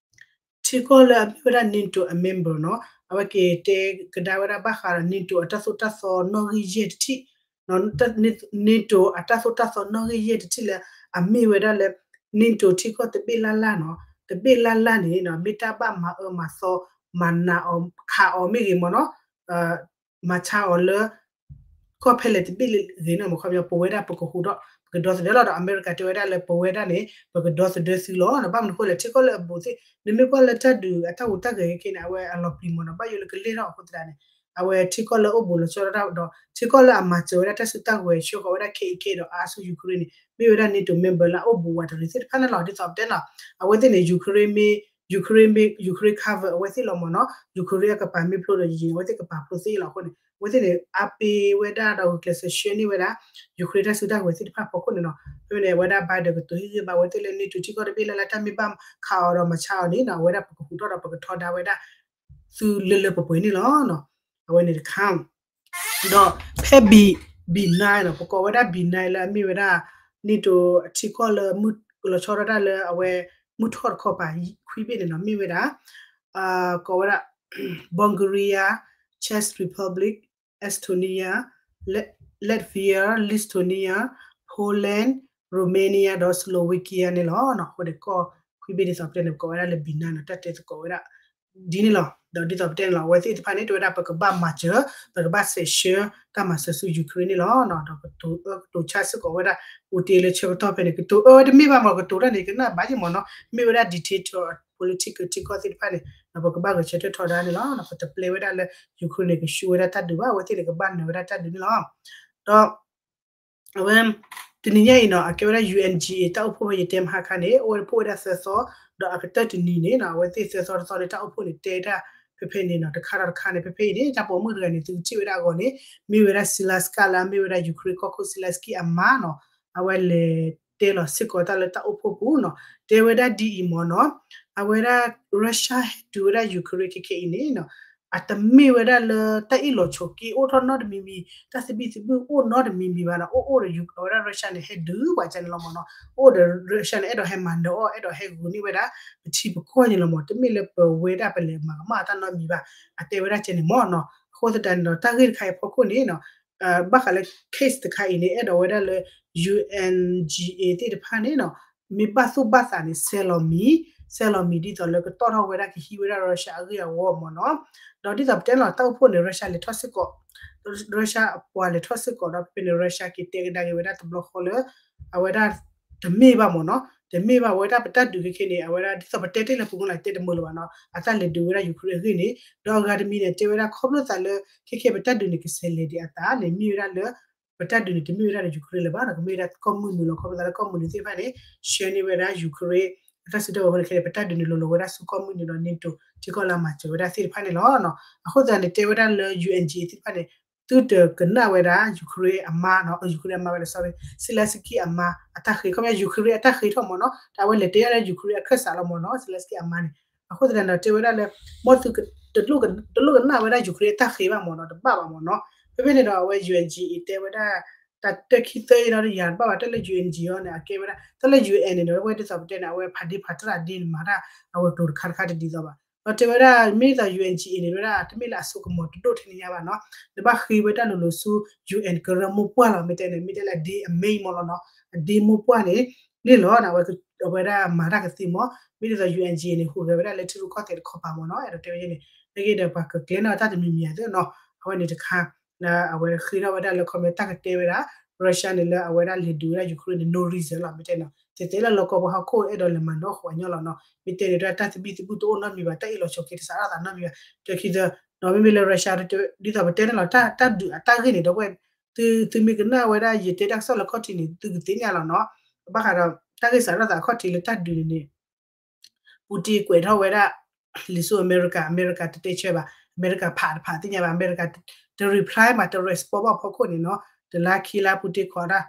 ထံကီၢ်လၢအမ့ၢ်ဝဲဒၣ် NATO အ member နီၤ, အဝဲက့ၤတဲကဒါဝဲဒၣ်ဘၣ်ဃးဒီး NATO အတၢ်သိၣ်တၢ်သီနီၣ်ဂံၢ်ယဲၢ်တထံၣ်, NATO အတၢ်သိၣ်တၢ်သီနီၣ်ဂံၢ်ယဲၢ်တထံၣ်လၢ အမ့ၢ်ဝဲဒၣ်လၢ NATO ထံကီၢ်တဘ့ၣ်လၢ်လၢ်နီၤ, တဘ့ၣ်လၢ်လၢ်န့ၣ်နီၤ မ့ၢ်တၢ်ဘၣ်မၤအၢမၤသီ မၤနးအီၤခးအီၤမ့ၢ်ဂ့ၤမ့ၢ်နီၤ မၤဆါအီၤလၢ ကီၢ်ဖဲလဲၣ်တဘ့ၣ်ဂ့ၤန့ၣ် မ့ၢ်ခီပညီ ပဝဲဒၣ်ပကဟူးထီၣ် ပကဒီသဒၢလီၤဒီး အမဲရကၤတဲဝဲဒၣ်လၢပဝဲဒၣ်န့ၣ် ပကဒီသဒၢသုလီၤ. ဘၣ်မနုၤအဃိလဲၣ် ထံကီၢ်လၢအဘူးသ့ၣ် နမ့ၢ်ကွၢ်လၢတၢ်ဒုးအတၢ်ဟူးတၢ်ဂဲၤခဲန့ၣ် အဝဲအလီၤပျံၤမ့ၢ်နီၤ ဘၣ်ယိၣ်လၢကလဲၢ်ထီၣ်အဃိသတးန့ၣ် အဝဲထံကီၢ်လၢအိၣ်ဘူးလီၤဆီဒၣ်တၢ်ဒီး ထံကီၢ်လၢအမၤစၢၤဝဲဒၣ်တၢ်စုတၢ်ကဝဲၤ ဆှၢဃီၤဝဲဒၣ်ခဲအံၤခဲဒီး အါဆူ Ukraine န့ၣ် မ့ၢ်ဝဲဒၣ် NATO member လၢအအိၣ်ဘူးဝးတရံးသ့ၣ်တဖၣ်န့ၣ်လီၤ. ဒ်သိးပတဲလီၤ အဝဲသ့ၣ်န့ၣ် Ukraine မ့ၢ် Ukraine မ့ၢ် Ukraine cover အဝဲသ့ၣ်လီၤမ့ၢ်နီၤ Ukraine အကပၤမ့ၢ်ဖျိဒီးယံၤန့ၣ် အဝဲသ့ၣ်ကပာ်ဖျိသ့လီၤအဃိန့ၣ် အဝဲသ့ၣ်န့ၣ် အားပေးဝဲဒၣ်ဒီးဂုာ်ကျဲးစၢးဆှၢန့ၢ်ဝဲဒၣ် Ukraine တၢ်စုတၢ်ကဝဲၤသ့ၣ်တဖၣ်အဖီခိၣ်န့ၣ်လီၤ. ဖဲန့ၣ် အဝဲဒၣ် Biden ကတိၤဟ့ၣ်ဂံၢ်ဘါဝဲသ့ၣ်လၢ NATO ထံကီၢ်တဘ့ၣ်လၢ်လၢ် တၢ်မ့ၢ်ဘၣ်ခးအီၤဒီးမၤဆါအီၤန့ၣ် အဝဲဒၣ်ပကဟူးထီၣ်ဒီးပကထီဒါဝဲဒၣ် သုလၢလၢပှဲၤပှဲၤန့ၣ်လီၤ. အဝဲန့ၣ်တခါ ဒီးဖဲ B nine နီၤ ပကိးဝဲဒၣ် B nine လၢအမ့ၢ်ဝဲဒၣ် NATO အထံကီၢ်လၢ လီၤဆီဒၣ်တၢ်လၢအဝဲ မုၢ်ထီၣ်တခီပၤ ခွံဘ့ၣ်န့ၣ်နီၤ မ့ၢ်ဝဲဒၣ် ကိးဝဲဒၣ် Bulgaria, Czech Republic, Estonia, Latvia, Lithuania, Poland, Romania ဒီး Slovakia န့ၣ်လီၤ. အဃိန့ၣ် ကီၢ်ခွံဘ့ၣ်ဒ်သိးပတဲန့ၣ် ပကိးဝဲဒၣ်လၢ B nine နီၤ တၢ်တဲသကိးဝဲဒၣ် ဒ်န့ၣ်လီၤ. ဒီးဒ်သိးပတဲန့ၣ်လီၤ အဝဲသ့ၣ်တဖၣ်န့ၣ် တဲဝဲဒၣ်ပကဘၣ်မၤစၢၤ ပကဘၣ်စဲးဆှၢတၢ်မၤစၢၤဆူ Ukraine န့ၣ်လီၤ. ဒီးကတိၤအၢကတိၤဆါစ့ၢ်ကီးဝဲဒၣ် အိၣ်တ့ၢ်လၢဆၢကတီၢ်ဖဲန့ၣ် ကတိၤအၢတမ့ၢ်ဘၣ်မ့ၢ် ကတိၤတၢ်န့ၣ် ကနၣ်ဘၣ်ယံၤမ့ၢ်နီၤ မ့ၢ်ဝဲဒၣ် dictator political ထံကီၢ်သ့ၣ်တဖၣ်န့ၣ် ပကဘၣ်ဂဲၤဆၢထၢၣ်ထီဒါန့ၣ်လီၤ. ပတပျဲဝဲဒၣ်လၢ Ukraine န့ၣ် ကဆူၣ်ဝဲဒၣ်တၢ်ဒုးဘၣ်, အဝဲသ့ၣ်န့ၣ် ကဘၣ်နၢၤဝဲဒၣ်တၢ်ဒုးန့ၣ်လီၤ. ဒီး အဝဲ တနံၤညါအံၤနီၤ အကဲဝဲဒၣ် ယူၣ်အဲၣ်အံၣ် တၢ်အိၣ်ဖှိၣ်ဖဲယတဲမဟါခါန့ၣ် အိၣ်ဝဲဒၣ်ဖှိၣ်ဝဲဒၣ်သၢသီ, ဒီးအကတၢၢ်တနံၤန့ၣ်နီၤ အဝဲသ့ၣ်သၢသီတသီန့ၣ် တၢ်အိၣ်ဖှိၣ်န့ၣ် တဲဒၣ်ဖဲဖဲန့ၣ်နီၤ တခါဒီးတခါန့ၣ် ဖဲဖဲအံၤန့ၣ် တၢ်ပိာ်မုၣ်တဂၤန့ၣ် သုကထံၣ်ဝဲဒၣ်အဂီၢ်န့ၣ် မ့ၢ်ဝဲဒၣ် Zelensky လၢအမ့ၢ်ဝဲဒၣ် Ukraine ကီၢ်ခိၣ် Zelensky အမါနီၤ, အဝဲလဲၤတဲလီၤစ့ၢ်ကီးတၢ်လၢတၢ်အိၣ်ဖှိၣ်ပူၤနီၤ, တဲဝဲဒၣ်ဒ်အံၤမ့ၢ်နီၤ, အဝဲဒၣ် Russia ဟဲတုၤဝဲဒၣ် Ukraine ခဲခဲအံၤန့ၣ်နီၤ အတမ့ၢ်ဝဲဒၣ်လၢတၢ်အ့ၣ်လိာ်ဆိးက့အိၣ်ထီၣ်နီတမံၤမံၤ, တၢ်သဘံၣ်သဘုၣ်အိၣ်နီတမံၤမံၤဘၣ်နီၤ, အိၣ်အိၣ်ဒီး အဝဲဒၣ် Russia န့ၣ် ဟဲဒုးပှၤကဲန့ၣ်လီၤမ့ၢ်နီၤ, အိၣ်ဒီး Russia န့ၣ် အဲၣ်ဒိးဟဲမၤနၢၤအီၣ် အဲၣ်ဒိးဟဲဂုာ်န့ၢ်ဝဲဒၣ် ပထံပကီၢ်န့ၣ်လီၤမ့ၢ်, တမ့ၢ်လၢပဝဲဒၣ်ပလဲၤမၤကမၣ်တၢ်နီတမံၤဘၣ်, အတဲဝဲဒၣ်ကဲန့ၣ်မ့ၢ်နီၤ, အဃိသတးန့ၣ်ဒီး တၢ်ဂ့ၢ်တခါအံၤဖီခိၣ်န့ၣ်နီၤ ဘၣ်ဃးလၢ case တခါအံၤန့ၣ် အဲၣ်ဒိးဝဲဒၣ်လၢ ယူၣ်အဲၣ်အံၣ် သ့ၣ်တဖၣ်န့ၣ်နီၤ မ့ၢ်ဘၣ်သူၣ်ဘၣ်သးန့ၣ် ဆဲးလီၤမံၤ, ဆဲးလီၤမံၤဒ်သိးလၢကတီၢ်ထီၣ်ဝဲဒၣ် ကဟံးဝဲဒၣ် Russia အဂ့ၢ်အဝီမ့ၢ်နီၤ, ဒီးဒ်သိးပတဲလီၤတၢ်အိၣ်ဖှိၣ်န့ၣ် Russia လဲၤထီၣ်စ့ၢ်ကီး, Russia အပှၤလဲၤထီၣ်စ့ၢ်ကီးဒီး ဖဲဖဲန့ၣ် Russia က့ၤတဲကဒါက့ၤဝဲဒၣ်တဘျီဃီလၢ အဝဲဒၣ် တမ့ၢ်ဘၣ်မ့ၢ်နီၤ, တမ့ၢ်ဘၣ်ဝဲဒၣ်ပတၢ်ဒုးခဲခဲန့ၣ် အဝဲဒၣ်ဒ်သိးပတဲတ့ၢ်လၢပူၤကလၢ်တဲတမုာ်လၢၤဘၣ်နီၤ, အတၢ်လဲၤဒုးဝဲဒၣ် Ukraine အဂ့ၢ်န့ၣ်, ဒီးအဂၤတမံၤန့ၣ် တဲဝဲဒၣ်ခီဖျိသးလၢ ခဲခဲပတၢ်ဒုးန့ၣ် ကဆဲးလဲၤဒံးအသးန့ၣ် မ့ၢ်ဝဲဒၣ်လၢ ပတၢ်ဒုးန့ၣ် တမ့ၢ်ဝဲဒၣ်လၢ Ukraine လၢၤဘၣ်နီၤ, ကမ့ၢ်ဝဲဒၣ်ကီၢ်မုၢ်နုာ်လီၤ, ခီဖျိသးလၢကီၢ်မုၢ်နုာ်သ့ၣ်တဖၣ်န့ၣ် ဆှၢန့ၢ်ဝဲဒၣ် Ukraine အတၢ်စုကဝဲၤအဃိန့ၣ် ခဲန့ၣ် ပတၢ်ဒုးန့ၣ် လိၤလိၤဝဲဒၣ်ဆူကီၢ်မုၢ်နုာ်ဒီး NATO ထံကီၢ်လၢအမၤစၢၤဝဲဒၣ်သ့ၣ်တဖၣ်န့ၣ်လီၤ. အဃိသတးန့ၣ် တဲဝဲဒၣ်လၢ ယူၣ်အဲၣ်အံၣ် သ့ၣ်တဖၣ်န့ၣ် သုတကနၣ်ဝဲဒၣ် Ukraine အမါနီၤ, Ukraine အမါဝဲဒၣ် sorry, Zelensky အမါအတၢ်ဃ့, ခီဖျိ Ukraine အတၢ်ဃ့ထီၣ်မ့ၢ်နီၤ, တၢ်ဝဲလဲၤတဲဒၣ်လၢ Ukraine အခၢၣ်စးလီၤမ့ၢ်နီၤ, Zelensky အမါန့ၣ်, အဃိသတးန့ၣ်ဒီး တဲဝဲဒၣ်လၢ မ်သု တလိၣ်ကနၣ်ဝဲဒၣ် Ukraine အတၢ်ဃ့ဘၣ်မ့ၢ်နီၤ, တဘၣ်ဘၣ်မ့ၢ်နီၤ, ဖဲဖဲန့ၣ်ဒီး အဝဲ ယူၣ်အဲၣ်အံၣ် တဲဝဲဒၣ် တၢ်တၢ်ခံသၢအံၤဒီး ယၤတဘၣ်ဘၣ် တၢ်လၢ ယူၣ်အဲၣ်အံၣ် အံၤန့ၣ် အကဲဝဲဒၣ် တၢ်လၢ ယူၣ်အဲၣ်န့ၣ်ဒီး အဝဲဒ်သိးပတဲန့ၣ် အဝဲဖးဒ့ဖးတရၣ်ဒ့န့ၣ် မၤတၢ် အဝဲကျိၤတခါတခါတဒ်သိးဘၣ်, ဒီးတဲဝဲဒၣ် မ့ၢ်ဒ်သိး ယူၣ်အဲၣ်အံၣ် အံၤန့ၣ် ဝဲဒၣ် တမ့ၢ်လၢအစိကမီၤတဒိၣ်ထဲန့ၣ်ညါဘၣ်နီၤ, နဘၣ်ဃ့ဝဲဒၣ်လိၤလိၤဆူ ယူၣ်အဲၣ် ကရၢမိၢ်ပှၢ်လီၤ, မ့ၢ်တဲန့ၣ် မ့ၢ်တဲလၢအဒ့အမိၢ်မ့ၢ်လီၤနီၤ, အဒ့မိၢ်ပှၢ်န့ၣ် န့ၣ်လီၤ, အဝဲဒၣ်မၤတၢ်ကသ့မ့ၢ်, မ့ၢ်ဒ်သိး ယူၣ်အဲၣ်အံၣ် အံၤန့ၣ် ဟူးဂဲၤဝဲဒၣ်လၢထံရူၢ်ကီၢ်သဲးတခီပၤမ့ၢ်နီၤ, အဲၣ်ဒိးတဲဝဲန့ၣ် နဂ့ၤဒီးပှၤကကျဲၤနီၣ်တၢ်တမံၤမံၤအသိးနီၤ, အဝဲန့ၣ်တခါ လၢအဝဲဃ့ထီၣ်ဝဲဒၣ်လၢ comment တၢ်ကတဲဝဲဒၣ် Russia န့ၣ်လၢအဝဲဒၣ်လဲၤဒုးဝဲဒၣ် Ukraine န့ၣ် no reason လီၤ, မ့ၢ်တဲနီၤ, တဲတဲလၢလီၢ်ကီၢ်ပှၤဟီၣ်ခိၣ်အဲၣ်ဒိးလဲၤမၤနၢၤအီၣ်ဃိးအညီလီၤနီၤ, မ့ၢ်တဲန့ၣ်ဒၣ်တၢ်သဘံၣ်သဘုၣ်တအိၣ်နီတမံၤဘၣ်, တၢ်အ့ၣ်လိာ်ဆိးက့တစးထီၣ်သးနီတမံၤဘၣ်, တခံသၢ, ဒီးမ့မ့ၢ်လၢ Russia ဒ်သိးပတဲန့ၣ်လီၤ, တၢ်ဒုးအတၢ်ဂ့ၢ်န့ၣ်ဒီးဝဲ သုမ့ၢ်ကနၣ်ဝဲဒၣ် ယတဲတၢ်ကစီၣ်လၢခီၣ်ထံးန့ၣ် သုကသ့ၣ်ညါလီၤနီၤ, ဘၣ်ဃးဒီး တၢ်ဂ့ၢ်စးထီၣ်သးအခီၣ်ထံးလၢတၢ်ဒုးန့ၣ်န့ၣ် Putin ကွဲးထီၣ်ဝဲဒၣ် လံာ်ဆူအမဲရကၤ, အမဲရကၤတတဲဆၢဘၣ်, အမဲရကၤဖးတဖးသ့ၣ်ညါဘၣ်, အမဲရကၤတ reply ဘၣ်, တ respond ဘၣ်ဖီခိၣ်န့ၣ်နီၤ, တလါခံလါ Putin ခိးဒၣ်,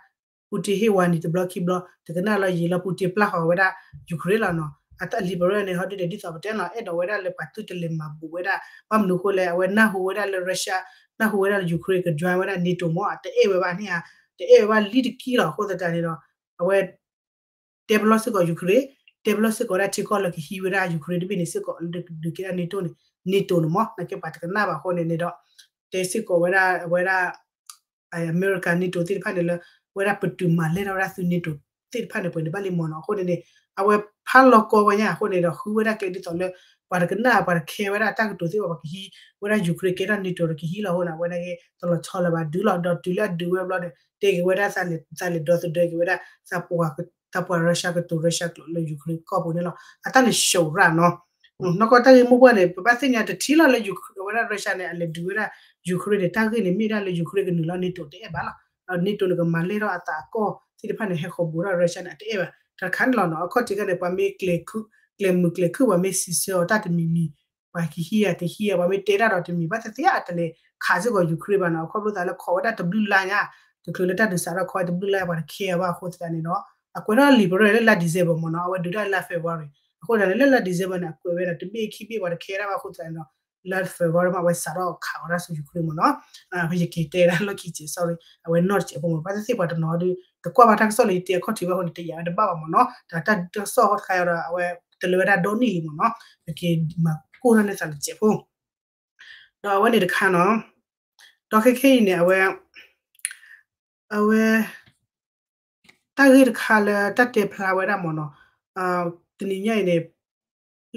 Putin ဟ့ၣ်ဝါနံၤတဘျီခံဘျီ, တကနၣ်လီၤယံာ်လီၤ Putin ပျၢ်ဃီၤဝဲဒၣ် Ukraine လီၤနီၤ, အတၢ်လံာ်ပရၢန့ၣ် ဟီဒုးဒဲးဒ်သိးပတဲနီၤ, အဲၣ်ဒိးဝဲဒၣ်လၢပှၤသုတလဲၤမၤဘူးဝဲဒၣ်, ဘၣ်မနုၤအဃိလဲၣ်, အဝဲနၢ်ဟူဝဲဒၣ်လၢ Russia, နၢ်ဟူဝဲဒၣ်လၢ Ukraine က join ဝဲဒၣ် NATO မ့ၢ်, အတအဲၣ်ဝဲဘၣ်န့ၣ်ဧါ, တအဲၣ်ဝဲဘၣ်လံတကံလီၤ, အဃိသတးန့ၣ်ဒီး အဝဲ တဲပလီၢ်စ့ၢ်ကီး Ukraine, တဲပလီၢ်စ့ၢ်ကီးဝဲဒၣ်ထံကီၢ်လၢကဟံးဝဲဒၣ် Ukraine တဘ့ၣ်န့ၣ်စ့ၢ်ကီး ဒုးကဲဒၣ် NATO န့ၣ်, NATO န့ၣ်မ့ၢ် နာ်က့ပှၤတကနၣ်ဘၣ်အဃိန့ၣ်န့ၣ်ဒီး တဲစ့ၢ်ကီးဝဲဒၣ် အဝဲဒၣ် အမဲရကၤ NATO သ့ၣ်တဖၣ်န့ၣ်လၢ ဝဲဒၣ်ပတုာ်မၤလဲၢ်ထီၣ်ဝဲဒၣ်သု NATO သ့ၣ်တဖၣ်န့ၣ် ပှဲၤန့ၣ်ဘၣ်လံမ့ၢ်နီၤ, အဃိန့ၣ်န့ၣ် အဝဲဖးလီၤကီဝဲညါအဃိန့ၣ်ဒီး ဃုဝဲဒၣ်ကျဲဒ်သိးလၢ ပှၤတကနၣ် ပှၤတခဲဝဲဒၣ်တၢ်ကတိၤသ့ၣ်တဖၣ် ပှၤကဟံးဝဲဒၣ် Ukraine ကဲထီၣ် NATO တကဟံးလီၤအဃိန့ၣ် အဝဲန့ၣ်ဂ့ၤ တလီၤဆီလၢၤဘၣ်ဒုးလီၤ, ဒီးတုၤလၢအဒုးဝဲဘျီန့ၣ် တဲက့ၤဝဲဒၣ် သးလဲၤဒီသဒၢက့ၤဝဲဒၣ် သးပှၤ Russia ကတိၤ Russia ကျိာ်လၢ Ukraine ကီၢ်ပူၤန့ၣ်လီၤ. အတၢ်န့ၣ် ရှုံးရၣ်နီၤ, နီၢ်ကီၢ်တၢ်ဂ့ၢ်မိၢ်ပှၢ်န့ၣ် ပဘၣ်သ့ၣ်ညါတထံၣ်လီၤလၢ ဝဲဒၣ် Russia န့ၣ် အလဲၤဒုးဝဲဒၣ် Ukraine န့ၣ် တၢ်ဂ့ၢ်န့ၣ် မ့ၢ်ဒၣ်လၢ Ukraine ကနုာ်လီၤ NATO တအဲၣ်ဘၣ်လီၤ, ဒီး NATO န့ၣ် ကမၤလဲၢ်ထီၣ်အသးအကီၢ်သ့ၣ်တဖၣ်န့ၣ် ဟဲဃီၤဘူးထီၣ် Russia န့ၣ် အတအဲၣ်ဘၣ်, တၢ်တခါန့ၣ်လီၤနီၤ, အခီၣ်ထံးခါန့ၣ် ပှၤမ့ၢ် ကျဲၤမုာ်ကျဲၤခုၣ် ပှၤမ့ၢ်စံးဆၢအီၤတၢ်တမံၤမံၤ ပှၤကဟံးဧါတဟံးဧါ ပှၤမ့ၢ်တဲတၢ်ဒီးတမံၤ ဘၣ်သ့ၣ်သ့ၣ်အတလဲၤခးစ့ၢ်ကီး Ukraine ဘၣ်နီၤ, အခီဖျိသးလၢခိးဝဲဒၣ်တဘျုးလါညါ, တချုးလၢတၢ်ဒုးစးထီၣ်ခိးဝဲတဘျုးလါ ပှၤတခဲအီၤဘၣ်အဃိသတးန့ၣ်ဒီး အကွဲးထီၣ်လံာ်ပရၢလၢလါ December မ့ၢ်နီၤ, အဝဲဒုးတၢ်လၢလါ February အဃိသတးန့ၣ် လၢလါ December န့ၣ် အကွဲးဝဲဒၣ်တဘ့ၣ်ခံဘ့ၣ် ပှၤတခဲဒၣ်ဘၣ်အဃိသတးန့ၣ်ဒီး လါ February မ့ၢ်အဝဲစးထီၣ်ခးဝဲဒၣ်ဆူ Ukraine မ့ၢ်နီၤ, ယက့ၤတဲဒၣ်လီၢ်ခံစဲး sorry အဝဲနီၢ်တစဲးဖိမ့ၢ် ဘၣ်သ့ၣ်သ့ၣ်ပှၤတနီၤဒီး တကွၢ်ဘၣ်တၢ်ကစီၣ်လၢယတဲအခီၣ်ထံးဘၣ်အဃိန့ၣ် တယာ်ဝဲတဘၣ်ဘၣ်မ့ၢ်နီၤ, တၢ်တၢ်ကစီၣ်ဟီတခါအံၤဒီး အဝဲတလၢဝဲဒၣ်ဒီနံၣ်အံၤမ့ၢ်နီၤ, ယက့ၤမၤကိၢ်ထီၣ်န့ၢ်သးတစဲးဖိ ဒီးအဝဲန့ၣ်တခါနီၤ, ဒီးခဲခဲအံၤန့ၣ် အဝဲ အဝဲ တၢ်ဂ့ၢ်တခါလၢတၢ်တဲဖျါဝဲဒၣ်မ့ၢ်နီၤ, တနံၤညါအံၤန့ၣ်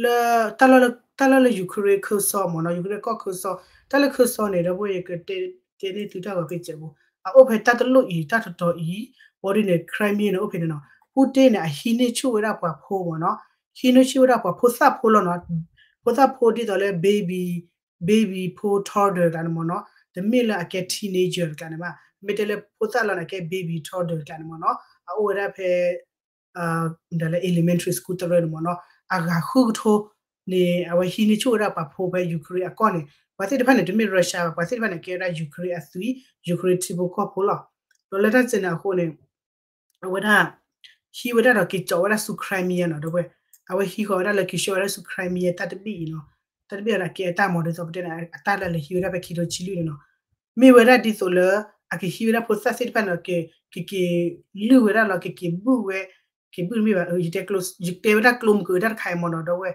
လၢ တၢ်လၢ တၢ်လၢလၢ Ukraine ခၢၣ်စီမ့ၢ်နီၤ, Ukraine ကီၢ်ခၢၣ်စီ, တၢ်လၢခၢၣ်စီန့ၣ် ဒီပုၢ်ဝဲၢ်ယကတဲန့ၢ်သုတၢ်ဂီၤဖဲစဲးပူၤ, အအိၣ်ဖဲတၢ်တလိၣ်အံၤ တၢ်တတီၤအံၤ, ဘၣ်ဒ်န့ၣ် Crimea န့ၣ် အိၣ်ဖဲန့ၣ်နီၤ, Putin န့ၣ် အဟံးန့ၢ်ဆူၣ်ဝဲဒၣ်ပှၤဖိမ့ၢ်နီၤ, ဟံးန့ၢ်ဆူၣ်ဝဲဒၣ်ပှၤဖိသၣ်ဖိလီၤနီၤ, ဖိသၣ်ဖိဒ်သိးလၢ baby, baby ဖိ toddler တကျါန့ၣ်မ့ၢ်နီၤ, တမ့ၢ်လၢအကဲ teenager တကျါန့ၣ်ဘၣ်, မ့ၢ်တဲလၢဖိသၣ်လီၤန့ၣ် အကဲ baby toddler တကျါန့ၣ်မ့ၢ်နီၤ, အအိၣ်ဝဲဒၣ်ဖဲ ဒီးလၢ elementary school တရၢန့ၣ်မ့ၢ်နီၤ, အဂၤဃုကထိန့ၣ် အဝဲဟံးန့ၢ်ဆူၣ်ဝဲဒၣ်ပှၤဖိဖဲ Ukraine အကီၢ်န့ၣ်, ပှၤသ့ၣ်တဖၣ်န့ၣ် တမ့ၢ် Russia ဘၣ်, ပှၤသ့ၣ်တဖၣ်န့ၣ် ကဲဝဲဒၣ် Ukraine အသွံၣ်, Ukraine ထံဖိကီၢ်ဖိလီၤ. ဒီးလၢတၢ်စဲန့ၣ်အဃိန့ၣ် အဝဲဒၣ် ဟံးဝဲဒၣ်ဒီးက့ၤကၠီးဝဲဒၣ်ဆူ Crimea နီၤ, ဒီးဝဲ အဝဲဟံးဃီၤဝဲဒၣ်လၢက့ၤဆှၢဝဲဒၣ်ဆူ Crimea တၢ်တဘ့ၣ်အံၤနီၤ, တၢ်တဘ့ၣ်အံၤဒီးကဲအတၢ်မၤဒ်သိးပတဲန့ၣ် အတၢ်လၢလဲၤဟံးဝဲဒၣ်ဖဲခံထိဆံလွံၢ်န့ၣ်နီၤ, မ့ၢ်ဝဲဒၣ်ဒ်သိးလၢ အကဟံးဝဲဒၣ်ဖိသၣ်သ့ၣ်တဖၣ်န့ၣ် ကက့ၤလုၢ်ဝဲဒၣ်လီၤ, ကက့ၤဘုၣ်ဝဲ, က့ၤဘုၣ်တမ့ၢ်ဘၣ်, ယတဲဝဲဒၣ်ကျိမုၢ်ကၢတၢ်တခါအံၤမ့ၢ်နီၤ, ဒီးဝဲ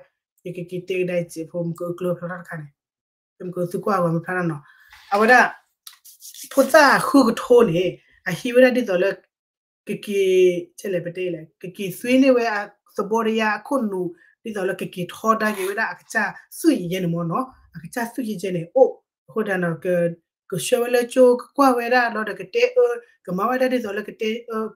ယကက့ၤတဲကဒါအံၤစဲးဖိမုၢ်ကၢကျိဖျီတၢ်တခါန့ၣ် မုၢ်ကၢသုကွၢ်ဂီၤမ့ၢ်ဖျါတၢ်နီၤ, အဝဲဒၣ် ဖိသၣ်ဃုကထိန့ၣ် အဟံးဝဲဒၣ်ဒ်သိးလၢ ကက့ၤ ဆဲးလဲၣ်ပတဲလဲၣ် ကက့ၤသွံန့ၢ်ဝဲသဘီတယါအခိၣ်နူာ် ဒ်သိးလၢကက့ၤထီဒါက့ၤဝဲဒၣ်အကစၢ်သွံၣ်ယဲၢ်န့ၣ်မ့ၢ်နီၤ, အကစၢ်သွံၣ်ယဲၢ်န့ၣ်အိၣ်, အဃိသတးဒီး ကဆှၢဝဲလၢကၠိ ကကွၢ်ဝဲဒၣ်ဒီးကတဲအၢ, ကမၤဝဲဒၣ်ဒ်သိးလၢကတဲအၢ,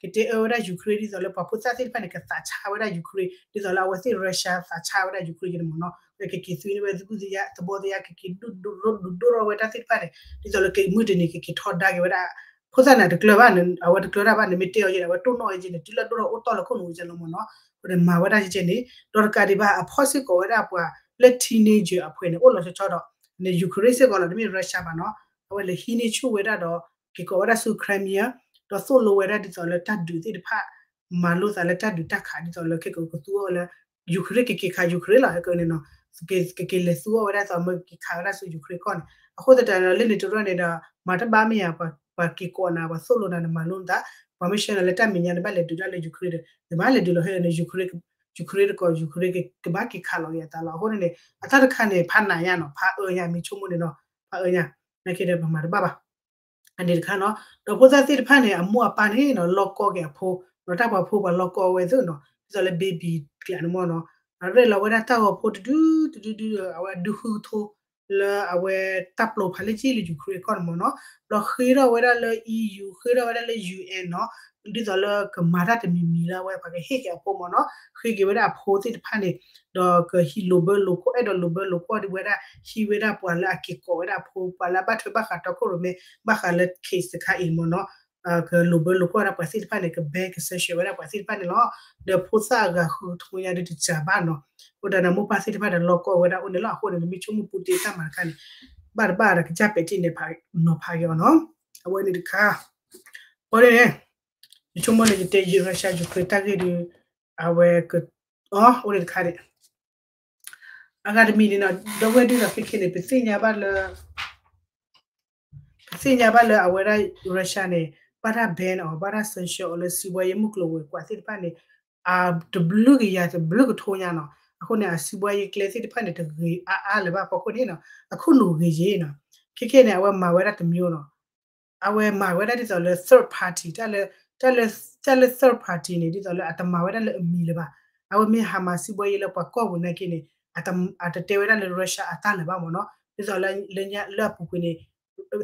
ကတဲအၢဝဲဒၣ် Ukraine ဒ်သိးလၢပှၤဖိသၣ်သ့ၣ်တဖၣ်န့ၣ် ကသးဆါဝဲဒၣ် Ukraine ဒ်သိးလၢအဝဲသ့ၣ် Russia သးဆါဝဲဒၣ် Ukraine ယဲၢ်န့ၣ်မ့ၢ်နီၤ, ကက့ၤသွံန့ၢ်ဝဲသဘီတယါ သဘီတယါ ကက့ၤဒုးဒိၣ်ထီၣ်ဝဲတၢ်သ့ၣ်တဖၣ်န့ၣ် ဒ်သိးလၢကမုၢ်တနံၤ ကက့ၤထီဒါက့ၤဝဲဒၣ် ဖိသၣ်န့ၣ် တကျၢၤဘၣ်, အဝဲတကျၢၤတၢ်ဘၣ်န့ၣ် မ့ၢ်တဲအီၤယဲၢ်န့ၣ် အဝဲတိၢ်နီၣ်ဝဲယဲၢ်န့ၣ် တုၤလၢဒိၣ်ထီၣ်အိၣ်တီၢ်လၢခိၣ်နူာ်ဝဲယဲၢ်လီၤမ့ၢ်နီၤ, အဃိန့ၣ်မၤဝဲဒၣ်ယဲၢ်န့ၣ် ဒီးတကးဒံးဘၣ် အဖီၣ်စ့ၢ်ကီးဝဲဒၣ်ပှၤလၢ teenager အဖှဲးန့ၣ် အိၣ်လီၤဆီဆီဒီး န့ၣ် Ukraine စ့ၢ်ကီးလီၤ တမ့ၢ် Russia ဘၣ်နီၤ, အဝဲလဲၤဟံးန့ၢ်ဆူၣ်ဝဲဒၣ်ဒီး က့ၤကိးဝဲဒၣ်ဆူ Crimea ဒီးသိၣ်လိဝဲဒၣ်ဒ်သိးလၢတၢ်ဒုးသ့ၣ်တဖၣ် မၤလိသးလၢတၢ်ဒုးတၢ်ခးဒ်သိးလၢခဲကကသူအီၤလၢ Ukraine ကက့ၤခး Ukraine လီၤ ဟဲကန့ၣ်နီၤ, ကက့ၤလဲၤသူအီၤဝဲဒၣ်သိးမ့ၢ်က့ၤခးဝဲဒၣ်ဆူ Ukraine ကီၢ်န့ၣ်, အဃိသတးန့ၣ်ဒီး လၢန့ၣ်တရၢန့ၣ်ဒီး မၤတဘၣ်မ့ၢ်ဧါ, ပှၤက့ၤကိးနၤ ပှၤသိၣ်လိနၤန့ၣ် မၤလိနသး, ပှၤမ့ၢ်ဆှၢနၤလၢတၢ်မဲာ်ညါန့ၣ် ဘၣ်လဲၤဒုးဒၣ်လၢ Ukraine ဒီး နဘၣ်လဲၤဒုးလီၤဟဲန့ၣ် Ukraine တကိး Ukraine ကဘၣ်က့ၤခးလီၤက့ၤအသးလီၤ. အဃိန့ၣ်န့ၣ် အတၢ်တခါန့ၣ် ဖးနးညါနီၤ, ဖးအၢညါ မ့ၢ်ဆိကမိၣ်န့ၣ်နီၤ, ဖးအၢညါ, နာ်က့ဒီးပမၤတဘၣ်ဘၣ် အန့ၣ်တခါနီၤ, ဒီးဖိသၣ်သ့ၣ်တဖၣ်န့ၣ် အမိၢ်အပၢ်န့ၣ်နီၤ လီၢ်ကီၢ်က့ၤအဖိ, ဒီးတၢ်ပှၤဖိပှၤလီၢ်ကီၢ်ဝဲသ့ၣ်နီၤ, ဒ်သိးလၢ baby ကျးန့ၣ်မ့ၢ်နီၤ, အရဲၣ်လီၤဝဲဒၣ်တၢ်ဂီၤဖိတဒုတဒုဒုဒီး အဝဲဒုးဃုကထိ လၢအဝဲတၢ်ပျိဖးလၢကံၣ်လၢ Ukraine ကီၢ်န့ၣ်မ့ၢ်နီၤ, ဒီးဃ့ထီၣ်ဝဲဒၣ်လၢ EU ဃ့ထီၣ်ဝဲဒၣ်လၢ UN နီၤ, ဒ်သိးလၢကမၤတၢ်တမံၤမံၤလၢအဝဲပှၤကဟ့ၣ်က့ၤအဖိမ့ၢ်နီၤ, ဃ့က့ၤဝဲဒၣ်အဖိသ့ၣ်တဖၣ်န့ၣ်, ဒီးကဟံးလိာ်ဘၢလိာ်ကွီၢ် အဲၣ်ဒိးလိာ်ဘၢလိာ်ကွီၢ်ဒ်ဝဲဒၣ် ဟံးဝဲဒၣ်ပှၤလၢအက့ၤကိးဝဲဒၣ်အဖိ ပှၤလၢအဘၣ်ထွဲဘၣ်ဃးတီခိၣ်ရိၣ်မဲ ဘၣ်ဃးလၢ case တခါအံၤမ့ၢ်နီၤ, ကလိာ်ဘၢလိာ်ကွီၢ်ဝဲဒၣ်ပှၤသ့ၣ်တဖၣ်န့ၣ် က ban က sanction ဝဲဒၣ်ပှၤသ့ၣ်တဖၣ်န့ၣ်လီၤ. ဒီးဖိသၣ်အဂၤဃုကထိညါဒုးတစှၤဘၣ်နီၤ, အဃိသတးန့ၣ် မိၢ်ပၢ်သ့ၣ်တဖၣ်ဒီးလီၢ်ကီၢ်ဝဲဒၣ်အိၣ်န့ၣ်လီၤ. အဃိန့ၣ် နမ့ၢ်ဆိကမိၣ်ပူတ့ၢ်တၢ်မၤတခါန့ၣ် ဘၣ်တဘၣ်ဒီးကစၢ်ပဲာ်ထံန့ၣ်ဖးနီၤဖးက့ၤအီၤနီၤ, အဝဲန့ၣ်တခါ, အဃိန့ၣ် ယဆိကမိၣ်န့ၣ် ယတဲယ Russia Ukraine တၢ်ဂ့ၢ်ဒုး အဝဲက အိၣ်န့ၣ်တခါန့ၣ် အဂၤတမံၤန့ၣ်နီၤ ဒီပုၢ်ဝဲၢ်ဒုးဒီးခဲခဲန့ၣ် ပသ့ၣ်ညါဘၣ်လၢ ပသ့ၣ်ညါဘၣ်လၢအဝဲဒၣ် Russia န့ၣ် ဘၣ်တၢ် ban အီၤ ဘၣ်တၢ် sanction အီၤလၢ စံးဘှါယဲၢ်မုၢ်ကျိၤဝဲၤကွာ်သ့ၣ်တဖၣ်န့ၣ် အတဘျုးကယၤတဘျုးကထိညါနီၤ, အဃိန့ၣ် အစံးဘှါယဲၢ်ကျဲသ့ၣ်တဖၣ်န့ၣ် တဂ့ၤအါအါလၢၤဘၣ်ဖီခိၣ်န့ၣ်နီၤ, အခိၣ်နူာ်ဂ့ၤယဲၢ်နီၤ, ခဲခဲန့ၣ် အဝဲမၤဝဲဒၣ်တမျိုးနီၤ အဝဲမၤဝဲဒၣ်ဒ်သိးလၢ third party တၢ်လၢ တၢ်လၢ third party န့ၣ် ဒ်သိးလၢအတမၤဝဲဒၣ်လၢအမံၤလၢၤဘၣ်. အဝဲမ့ၢ် Hamas စံးဘှါယဲၢ်လၢပှၤကီၢ်ပူၤနာ်က့န့ၣ် အတတဲဝဲဒၣ်လၢ Russia အတၢ်လၢၤဘၣ်မ့ၢ်နီၤ. ဒ်သိးလၢညါလၢအပူၤကွံာ်န့ၣ်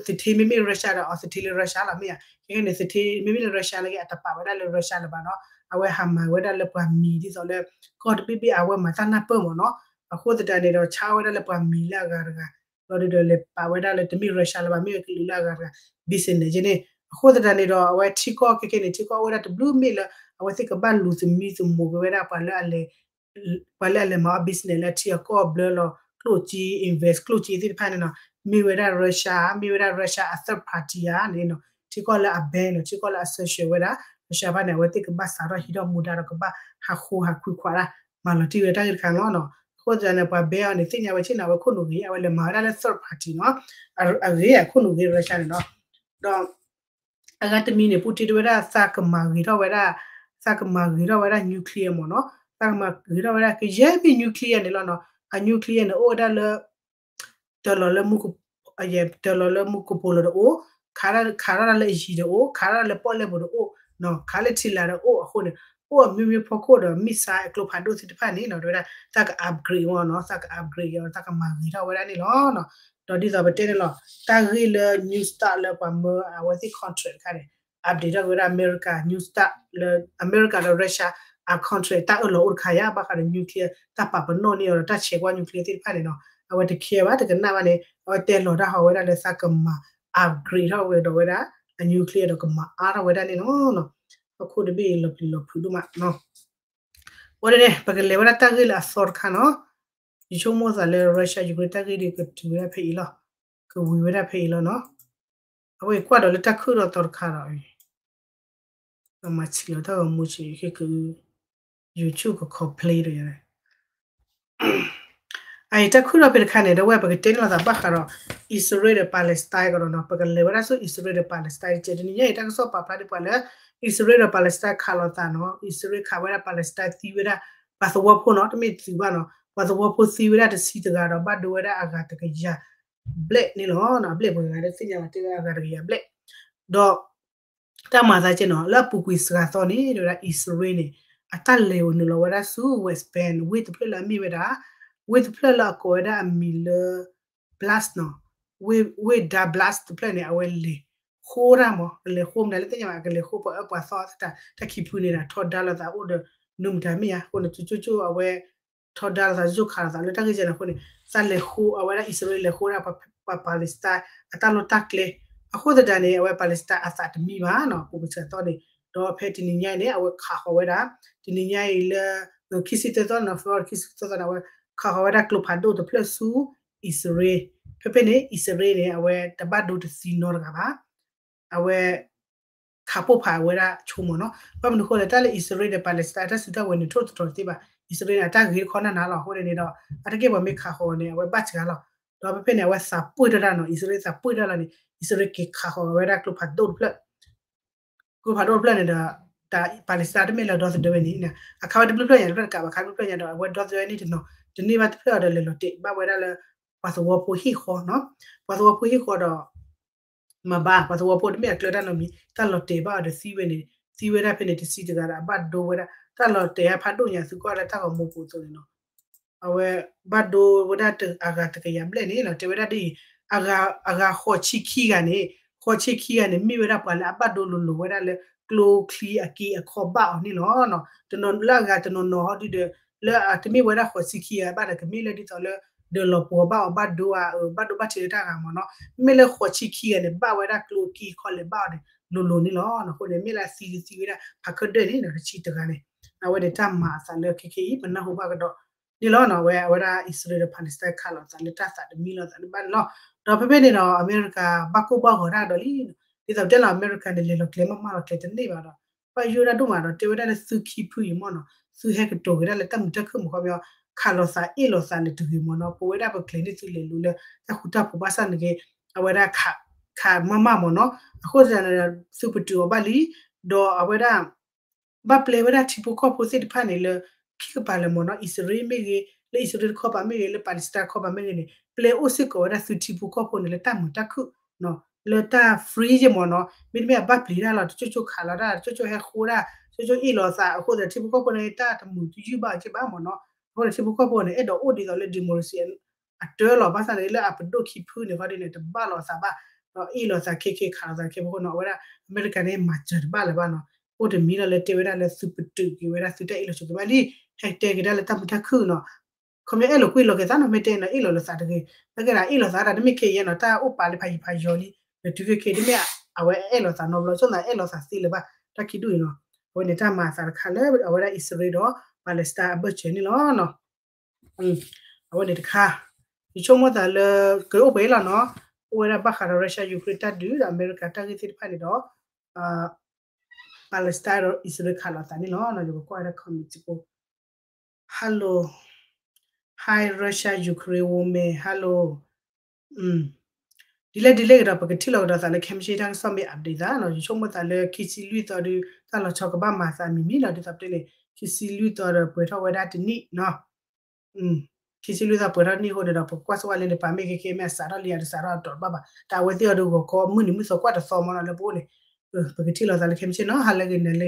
သထ့မ့မ့ၢ် Russia ဒီးအီၤသထ့လၢ Russia လီၤမ့ၢ်ဧါ. ခဲကနံၣ်န့ၣ် သထ့မ့မ့ၢ်လၢ Russia နာ်က့ အတပာ်ဝဲဒၣ်လၢ Russia လၢၤဘၣ်နီၤ. အဝဲ Hamas ဝဲဒၣ်လၢပှၤမံၤဒ်သိးလၢ ကီၢ်တဘ့ၣ်ဘ့ၣ်အဝဲမၤတၢ်နၢ်ပၢၢ်မ့ၢ်နီၤ. အဃိသတးန့ၣ်ဒီး ဆါဝဲဒၣ်လၢပှၤမံၤလၢအဂၤတဂၤ ဒီးဒ်ဒီးလဲၤပာ်ဝဲဒၣ်လၢတမ့ၢ် Russia လၢၤဘၣ်မ့ၢ်ဝဲကလုာ်လၢအဂၤတဂၤ business က့န့ၣ်. အဃိသတးန့ၣ်ဒီး အဝဲထံကီၢ်ခဲကနံၣ်န့ၣ် ထံကီၢ်အိၣ်ဝဲဒၣ်တဘျုးမ့ၢ်လၢ အဝဲသ့ၣ်ကဘၣ်လူၤသမံသမိးက့ၤဝဲဒၣ်ပှၤလၢအလဲၤ ပှၤလၢအလဲၤမၤအီၣ် business လၢထံအကီၢ်ဘျၢလီၤ ကျိၣ်စ့ invest ကျိၣ်စ့သ့ၣ်တဖၣ်န့ၣ်နီၤ မ့ၢ်ဝဲဒၣ် Russia မ့ၢ်ဝဲဒၣ် Russia အ third party ဧါန့ၣ်နီၤ. ထံကီၢ်လၢအ ban နီၤ ထံကီၢ်လၢအ sanction ဝဲဒၣ် Russia ဘၣ်န့ၣ် အဝဲသ့ၣ်ကဘၣ်စးထီၣ်ဟံးထီၣ်မူဒါဒီးကဘၣ်ဟးဃုဟးခွံခွးဒၣ် မၤလီၤတံၢ်ဝဲတၢ်ဂ့ၢ်တခါန့ၣ်လီၤ. အဃိသတးန့ၣ် ပှၤ ban အီၤန့ၣ် သ့ၣ်ညါဝဲဆ့ၣ်နီၤ အဝဲခိၣ်နူာ်ဂ့ၤ အဝဲလဲၤမၤဝဲဒၣ်လၢ third party နီၤ အဂ့ၤအခိၣ်နူာ်ဂ့ၤ Russia န့ၣ်နီၤ. ဒီး အဂၤတမံၤန့ၣ် ပူတ့ၢ်တဝဲဒၣ် သးကမၤဂ့ၤထီၣ်ဝဲဒၣ် သးကမၤဂ့ၤထီၣ်ဝဲဒၣ် nuclear မ့ၢ်နီၤ. သးကမၤဂ့ၤထီၣ်ဝဲဒၣ် ကယဲၢ်မ့ၢ် nuclear န့ၣ်လီၤနီၤ. အ nuclear န့ၣ် အိၣ်ဝဲဒၣ်လၢ တၢၤလီၤလၢမူက တၢၤလီၤလၢမူကပိာ်လိၤတအိၣ်, ခးထီၣ်တၢ်လၢအယံၤတအိၣ်, ခးထီၣ်တၢ်လၢပီၣ်လဲၣ်ပူၤတအိၣ်, ခးလၢထံလာ်တအိၣ်အဃိန့ၣ် အိၣ်အမ့ၢ်မ့ၢ်ဖီခိၣ်ဒီး missile အကျိဖးဒိၣ်သ့ၣ်တဖၣ်န့ၣ်နီၤ တဲဝဲဒၣ် သးက upgrade မ့ၢ်နီၤ သးက upgrade အီၤ သးကမၤဂ့ၤထီၣ်ဝဲဒၣ်န့ၣ်လီၤ. ဒီးဒ်သိးပတဲန့ၣ်လီၤ တၢ်ဂ့ၢ်လၢ New Start လၢပှၤမၢအဝဲသ့ၣ် contract တခါန့ၣ် update ထီၣ်က့ၤဝဲဒၣ် America New Start လၢ America ဒီး Russia အ contract တၢ်အၢၣ်လီၤအိၣ်တခါယါ ဘၣ်ဃးဒီး nuclear တၢ်ပာ်ပနီၣ်န့ၢ်အီၤဒီး တၢ်ဆဲးကွၢ် nuclear သ့ၣ်တဖၣ်န့ၣ်နီၤ အဝဲတ care ဘၣ် တကနၣ်ဘၣ်န့ၣ် အဝဲတဲလီၤတၢ်ဟီဝဲဒၣ်လၢသးကမၤ upgrade ထီၣ်ဝဲဒီးဝဲဒၣ် အ nuclear ဒီးကမၤအါထီၣ်ဝဲဒၣ်န့ၣ်လီၤ. အခိၣ်တဘ့ၣ်အံၤလီၤပျံၤလီၤဖုးဒိၣ်မးနီၤ. အဃိန့ၣ် ပကလဲၤဝဲဒၣ်တၢ်ဂ့ၢ်လၢအသီတခါနီၤ. ယဆိကမိၣ်သးလၢ Russia Ukraine တၢ်ဂ့ၢ်ဒ်ကတုၤဝဲဒၣ်ဖဲအံၤလီၤ, ကဝံၤဝဲဒၣ်ဖဲအံၤလီၤနီၤ. အဝဲအံၤကွၢ်ဒီးလၢတၢ်ခုၣ်ဒီးသီတခါဒီး မၤဆံးလီၤတၢ်ဂီၤမူဆံး ခဲက YouTube က complain ဒီးယၤ အအံၤတၢ်ခုၣ်ထီၣ်ဖဲတခါန့ၣ် ဒီးဝဲပကတဲန့ၣ်လီၤသးဘၣ်ဃးဒီး အံၣ်စရ့လးဒီး Palestine ကဒီးနီၤ, ပကလဲၤဝဲဒၣ်ဆူ အံၣ်စရ့လးဒီး Palestine တကဲး. တနံၤညါအံၤ တၢ်ကစီၣ်ပာ်ဖျါဒ်ပှၤလၢ အံၣ်စရ့လးဒီး Palestine ခးလိာ်သးနီၤ, အံၣ်စရ့လးခးဝဲဒၣ် Palestine သံဝဲဒၣ် ပှၤသဝီဖိနီၤ, တမ့ၢ်သံဘၣ်နီၤ, ပှၤသဝီဖိသံဝဲဒၣ်တဆံတဂၤဒီး ဘၣ်ဒိဝဲဒၣ်အဂၤတကယၤဘျဲၣ်န့ၣ်လီၤ. အဘျဲၣ်ပှၤဂၤလၢသ့ၣ်ညါလီၤတဲဝဲအဂၤတကယၤဘျဲၣ်, ဒီး တၢ်မၤသးကဲနီၤ လၢအပူၤကွံာ်စှၤသီန့ၣ် တဲဝဲဒၣ်အံၣ်စရ့လးန့ၣ် အတၢ်လဲၤအိၣ်နုာ်လီၤဝဲဒၣ်ဆူ West Bank ဝ့ၢ်တဖျၢၣ်လၢအမ့ၢ်ဝဲဒၣ် ဝ့ၢ်တဖျၢၣ်လၢအကိးဝဲဒၣ်အမံၤလၢ Blas နီၤ, ဝ့ၢ် ဝ့ၢ် Dar Blas တဖျၢၣ်န့ၣ် အဝဲလဲၤဃိတၢ်မး, ကလဲၤဃိမတၤလၢသ့ၣ်ညါဘၣ်, ကလဲၤဃိပှၤအၢပှၤသီသတး တၢ်ခံဖုန့ၣ်ဒီး ထီဒါလိာ်သးအိၣ်ဒီး နုာ်မတၤမ့ၢ်ဧါ, အဃိန့ၣ် ကၠိကၠိကၠိအဝဲ ထီဒါလိာ်သး ကၠိကၠိခးလိာ်သးလၢတၢ်ဂ့ၢ်ကဲန့ၣ်အဃိန့ၣ် သးလဲၤဃိအဝဲဒၣ်အံၣ်စရ့လးလဲၤဃိဒၣ် ပှၤ Palestine အတၢ်လီၢ်တၢ်ကျဲ, အဃိသတးန့ၣ် အဝဲ Palestine အသးတမံဘၣ်နီၤ, ပူၤကွံာ်စှၤသီန့ၣ်, ဒီးဖဲတနံၤညါအံၤန့ၣ် အဝဲခးဃီၤဝဲဒၣ်, တနံၤညါအံၤလၢ ခံဆံသၢသီနီၤ, February ခံဆံသၢသီန့ၣ် အဝဲခးဃီၤဝဲဒၣ်ကျိဖးဒိၣ်တဖျၢၣ်ဆူ အံၣ်စရ့လး, ဖဲဖဲန့ၣ် အံၣ်စရ့လးန့ၣ် အဝဲတဘၣ်ဒိတသံနီတဂၤဘၣ်, အဝဲ ခးပိၢ်ဖးဝဲဒၣ်ဆိမးနီၤ, ဘၣ်မနုၤအဃိလဲၣ် တၢ်လၢအံၣ်စရ့လးဒီး Palestine အတၢ်စုတၢ်ဝဲၤန့ၣ် ထိၣ်သတြီၤတသ့ဘၣ်, အံၣ်စရ့လးန့ၣ် အတၢ်ဂ့ၤတခီနၢ်နၢ်လီၤ, အဃိန့ၣ်ဒီး အတက့ၢ်ပှၤမ့ၢ်ခးဃီၤန့ၣ် အဝဲဘၣ်စှၤလီၤ, ဒီးဖဲဖဲန့ၣ် အဝဲသးပှၢ်တၢ်တၢ်နီၤ, အံၣ်စရ့လးသးပှၢ်တၢ်လီၤန့ၣ် အံၣ်စရ့လးက့ၤခးဃီၤဝဲဒၣ်ကျိဖးဒိၣ်တဖျၢၣ် ကျိဖးဒိၣ်တဖျၢၣ်န့ၣ်ဒီး တၢ် Palestine တမ့ၢ်လၢဒီသဒၢဝဲန့ၣ်, အခါဝဲတဘျုးဖျၢၣ်ညါတဖျၢၣ်တကးဘၣ်, အခါတဘျုးဖျၢၣ်ညါဒီး အဝဲဒီသဒၢဝဲန့ၣ်တနီၤ, တန့ၢ်ဘၣ်တဖျၢၣ်အီၤဒီးလဲၤလီၤတဲာ်ဘၣ်ဝဲဒၣ်လၢ ပှၤသဝီဖိဟံၣ်ဃီနီၤ, ပှၤသဝီဖိဟံၣ်ဃီဒီး မၤဘၣ် ပှၤသဝီဖိတမ့ၢ်အကျၢၤတၢ်နီတမံၤ, တၢ်လီၤတဲာ်ဘၣ်အီၤဒီးသံဝဲန့ၣ်, သံဝဲဒၣ်ဖဲန့ၣ်တဆံတဂၤဒီး အဘၣ်ဒိဝဲဒၣ်, တၢ်လီၤတဲာ်အဖးဒိၣ်ညါ သုကွၢ်လၢတၢ်ဂီၤမူပူၤအသိးန့ၣ်နီၤ အဝဲဘၣ်ဒိဝဲဒၣ်အဂၤတကယၤဘျဲၣ်န့ၣ်နီၤ, တဲဝဲဒၣ်ဒ်အံၤ, အဂၤ အဂၤဃိးဆံခံဂၤန့ၣ်, ဃိးဆံခံဂၤန့ၣ် မ့ၢ်ဝဲဒၣ်ပှၤလၢအဘၣ်ဒိလိၤလိၤဝဲဒၣ်လၢ ကျိချံအက့အခီဘၣ်အီၤန့ၣ်လီၤ. တနီၤလၢအဂၤတနီၤနီၤဟီဒုဒီး လၢအတမ့ၢ်ဝဲဒၣ်ဃိးဆံခံဂၤဘၣ်ဒီး ကမ့ၢ်လၢဒ်သိးလၢ ဒၢးလီၤပှီၤဘၣ်အီၤ ဘၣ်ဒိအ ဘၣ်ဒိဘၣ်ထံးလၢတၢ်ဂၤမ့ၢ်နီၤ, မ့မ့ၢ်လၢဃိးဆံခံဂၤန့ၣ် ဘၣ်ဝဲဒၣ်ကျိအက့အခီလဲၤဘၣ်အီၤန့ၣ် လိၤလိၤန့ၣ်လီၤ. အဃိန့ၣ် မ့ၢ်လၢအသံသံဝဲဒၣ် ဖးခၢၣ်ဒၢၣ်န့ၣ် တဆံတဂၤန့ၣ်, အဝဲန့ၣ်တၢ်မၤအသးလၢခဲခဲအံၤ ပနၢ်ဟူဘၣ်ကဒီးန့ၣ်လီၤ. အဝဲ အဝဲဒၣ်အံၣ်စရ့လးဒီး Palestine ခးလိာ်သးလၢတၢ်သးတမံလီၤသးလၢဘၣ်န့ၣ်လီၤ. ဒီးဖဲဖဲန့ၣ်ဒီး အမဲရကၤဘၣ်ကိၢ်ဘၣ်ဂီၤတၢ်ကဒီးလံ, ဒ်သိးပတဲလီၤ အမဲရကၤန့ၣ် လဲၤလီၤကျဲမးမးလီၤကျဲတန့ၢ်ဘၣ်ဒီး ဘၣ်ယိၣ်ဒၣ်ဒိၣ်မးဒီး တဲဝဲဒၣ်လၢသုခံဖုအံၤမ့ၢ်နီၤ, သုဟဲကတိၤက့ၤဒၣ်လၢတၢ်မုာ်တၢ်ခုၣ်မ့ၢ်ခီပညီ, ခးလိာ်သးအ့ၣ်လိာ်သးန့ၣ်တဂ့ၤမ့ၢ်နီၤ, ပဝဲဒၣ်ပကျဲၤန့ၢ်သုလဲၤလိၤလၢ တၢ်ဃူတၢ်ဖိးဘၣ်ဆၣ်န့ၣ်က့ၤ အဝဲဒၣ် ခးမးမးမ့ၢ်နီၤ, အဃိသတးန့ၣ် သုပတုာ်အီၤဘၣ်လံ, ဒီးအဝဲဒၣ် ဘၣ်ပျဲဝဲဒၣ်ထံဖိကီၢ်ဖိသ့ၣ်တဖၣ်န့ၣ်လၢ ခံကပၤလၢာ်မ့ၢ်နီၤ, အံၣ်စရ့လးမ့ၢ်ဂ့ၤ, လၢအံၣ်စရ့လးတခီပၤမ့ၢ်ဂ့ၤ, လၢ Palestine တခီပၤမ့ၢ်ဂ့ၤန့ၣ် ပျဲအိၣ်စ့ၢ်ကီးဝဲဒၣ်သုထံဖိကီၢ်ဖိန့ၣ် လၢတၢ်မုာ်တၢ်ခုၣ် လၢတၢ် free ယ့ၢ်မ့ၢ်နီၤ, မ့တမ့ၢ်အဘၣ်ပျံၤတၢ်လီၤ, တကၠိကၠိခးလီၤတၢ်, တကၠိကၠိဟဲဃိတၢ်, တကၠိကၠိအ့ၣ်လိာ်သး, အဃိသတး ထံဖိကီၢ်ဖိန့ၣ် တၢ်တမုာ်တယုၢ်ဘၣ်အီၤက့ဘၣ်မ့ၢ်နီၤ, အဃိန့ၣ် ထံဖိကီၢ်ဖိန့ၣ် အဲၣ်ဒိးအိၣ်ဒ်သိးလၢ democracy အတၢ်လီၤ, ဘၣ်ဆၣ်န့ၣ် လၢအပဒိၣ်ခံဖုန့ၣ် ခီဒ်န့ၣ် တဘၣ်လိာ်အသးဘၣ်, ဒီးအ့ၣ်လိာ်သးခဲခဲခးလိာ်သးခဲဖိနီၤ, အဝဲဒၣ် အမဲရကၤန့ၣ် မၤစၢၤတဘၣ်လၢၤဘၣ်နီၤ, အိၣ်တမံၤလီၤလၢတဲဝဲဒၣ်လၢသုပတုာ်က့ၤဝဲဒၣ်သုတၢ်အ့ၣ်လိာ်ဆိးက့ဘၣ်လံ, ဟဲတဲက့ၤဒၣ်လၢတၢ်မုာ်တၢ်ခုၣ်နီၤ, ခီပညီအဲၣ်လိာ်ကွံလိာ်က့ၤသးနီၤ, မ့ၢ်တဲနီၤ အ့ၣ်လိာ်လိာ်သးတဂ့ၤ, သကဲဒၣ်အ့ၣ်လိာ်သးတၢ်တမ့ၢ်ခဲအံၤနီၤ, တၢ်အိၣ်ပာ်လၢဖးယံၤဖးယီၤလံ, ဒီးတုၤခဲခဲတမ့ၢ် အဝဲအဲၣ်လိာ်သးနီတဘျီ, ဆိသးအဲၣ်လိာ်သးသ့လၢၤဘၣ်, တၢ်ခံဒူၣ်အံၤနီၤ, အဝဲန့ၣ်တၢ်မၤအသးတခါလၢ အဝဲဒၣ်အံၣ်စရ့လးဒီး Palestine အဘၢၣ်စၢၤန့ၣ်လီၤ. အဝဲန့ၣ်တခါ, ယဆိကမိၣ်သးလၢ ကအိၣ်ပှဲၤလီၤနီၤ, အိၣ်ဝဲဒၣ်ဘၣ်ဃးဒီး Russia Ukraine တၢ်ဒုးဒီး အမဲရကၤတၢ်ဂ့ၢ်သ့ၣ်တဖၣ်န့ၣ်ဒီး Palestine ဒီးအံၣ်စရ့လးခးလိာ်သးန့ၣ်လီၤ. ယကကွၢ်ဝဲဒၣ် comment စ့ၢ်ကီး Hello, hi Russia Ukraine woman, hello. ဒ်လဲၣ်ဒ်လဲၣ်ကဒီး ပကထံၣ်လိာ်ကဒီးသးလၢ ခဲမုၢ်ဆ့ၣ်တၢ်ကစီၣ်မ့ၢ် update သးနီၤ, ယဆိကမိၣ်သးလၢခံဆံလွံၢ်သီဒုး တၢ်လီၤဆီကဘၣ်မၤသးမံၤမံၤလီၤ, ဒ်သိးပတဲန့ၣ် ခံဆံလွံၢ်သီဒီးပှဲၤထီၣ်ဝဲဒၣ်တနံၣ်နီၤ, ခံဆံလွံၢ်သီပှဲၤထီၣ်တနံၣ်အဃိန့ၣ်ဒီး ပကကွၢ်စၢ်ဝဲလၢန့ၣ် ပာ်မ့ၢ်ခဲခဲမ့ၢ်အစးထီၣ်လံ အတစးထီၣ်အတီၤတဘၣ်ဘၣ်, တၢ်အဝဲသ့ၣ်အီၤဒုးဂီၤခီ မုၢ်နံၤမုၢ်သီကွၢ်တသီမ့ၢ်နီၤ လၢပအိၣ်န့ၣ်, ပကထံၣ်လိာ်သးလၢခဲမုၢ်ဆ့ၣ်နီၤ, ဟါလၢဂ့ၤနၤလၢ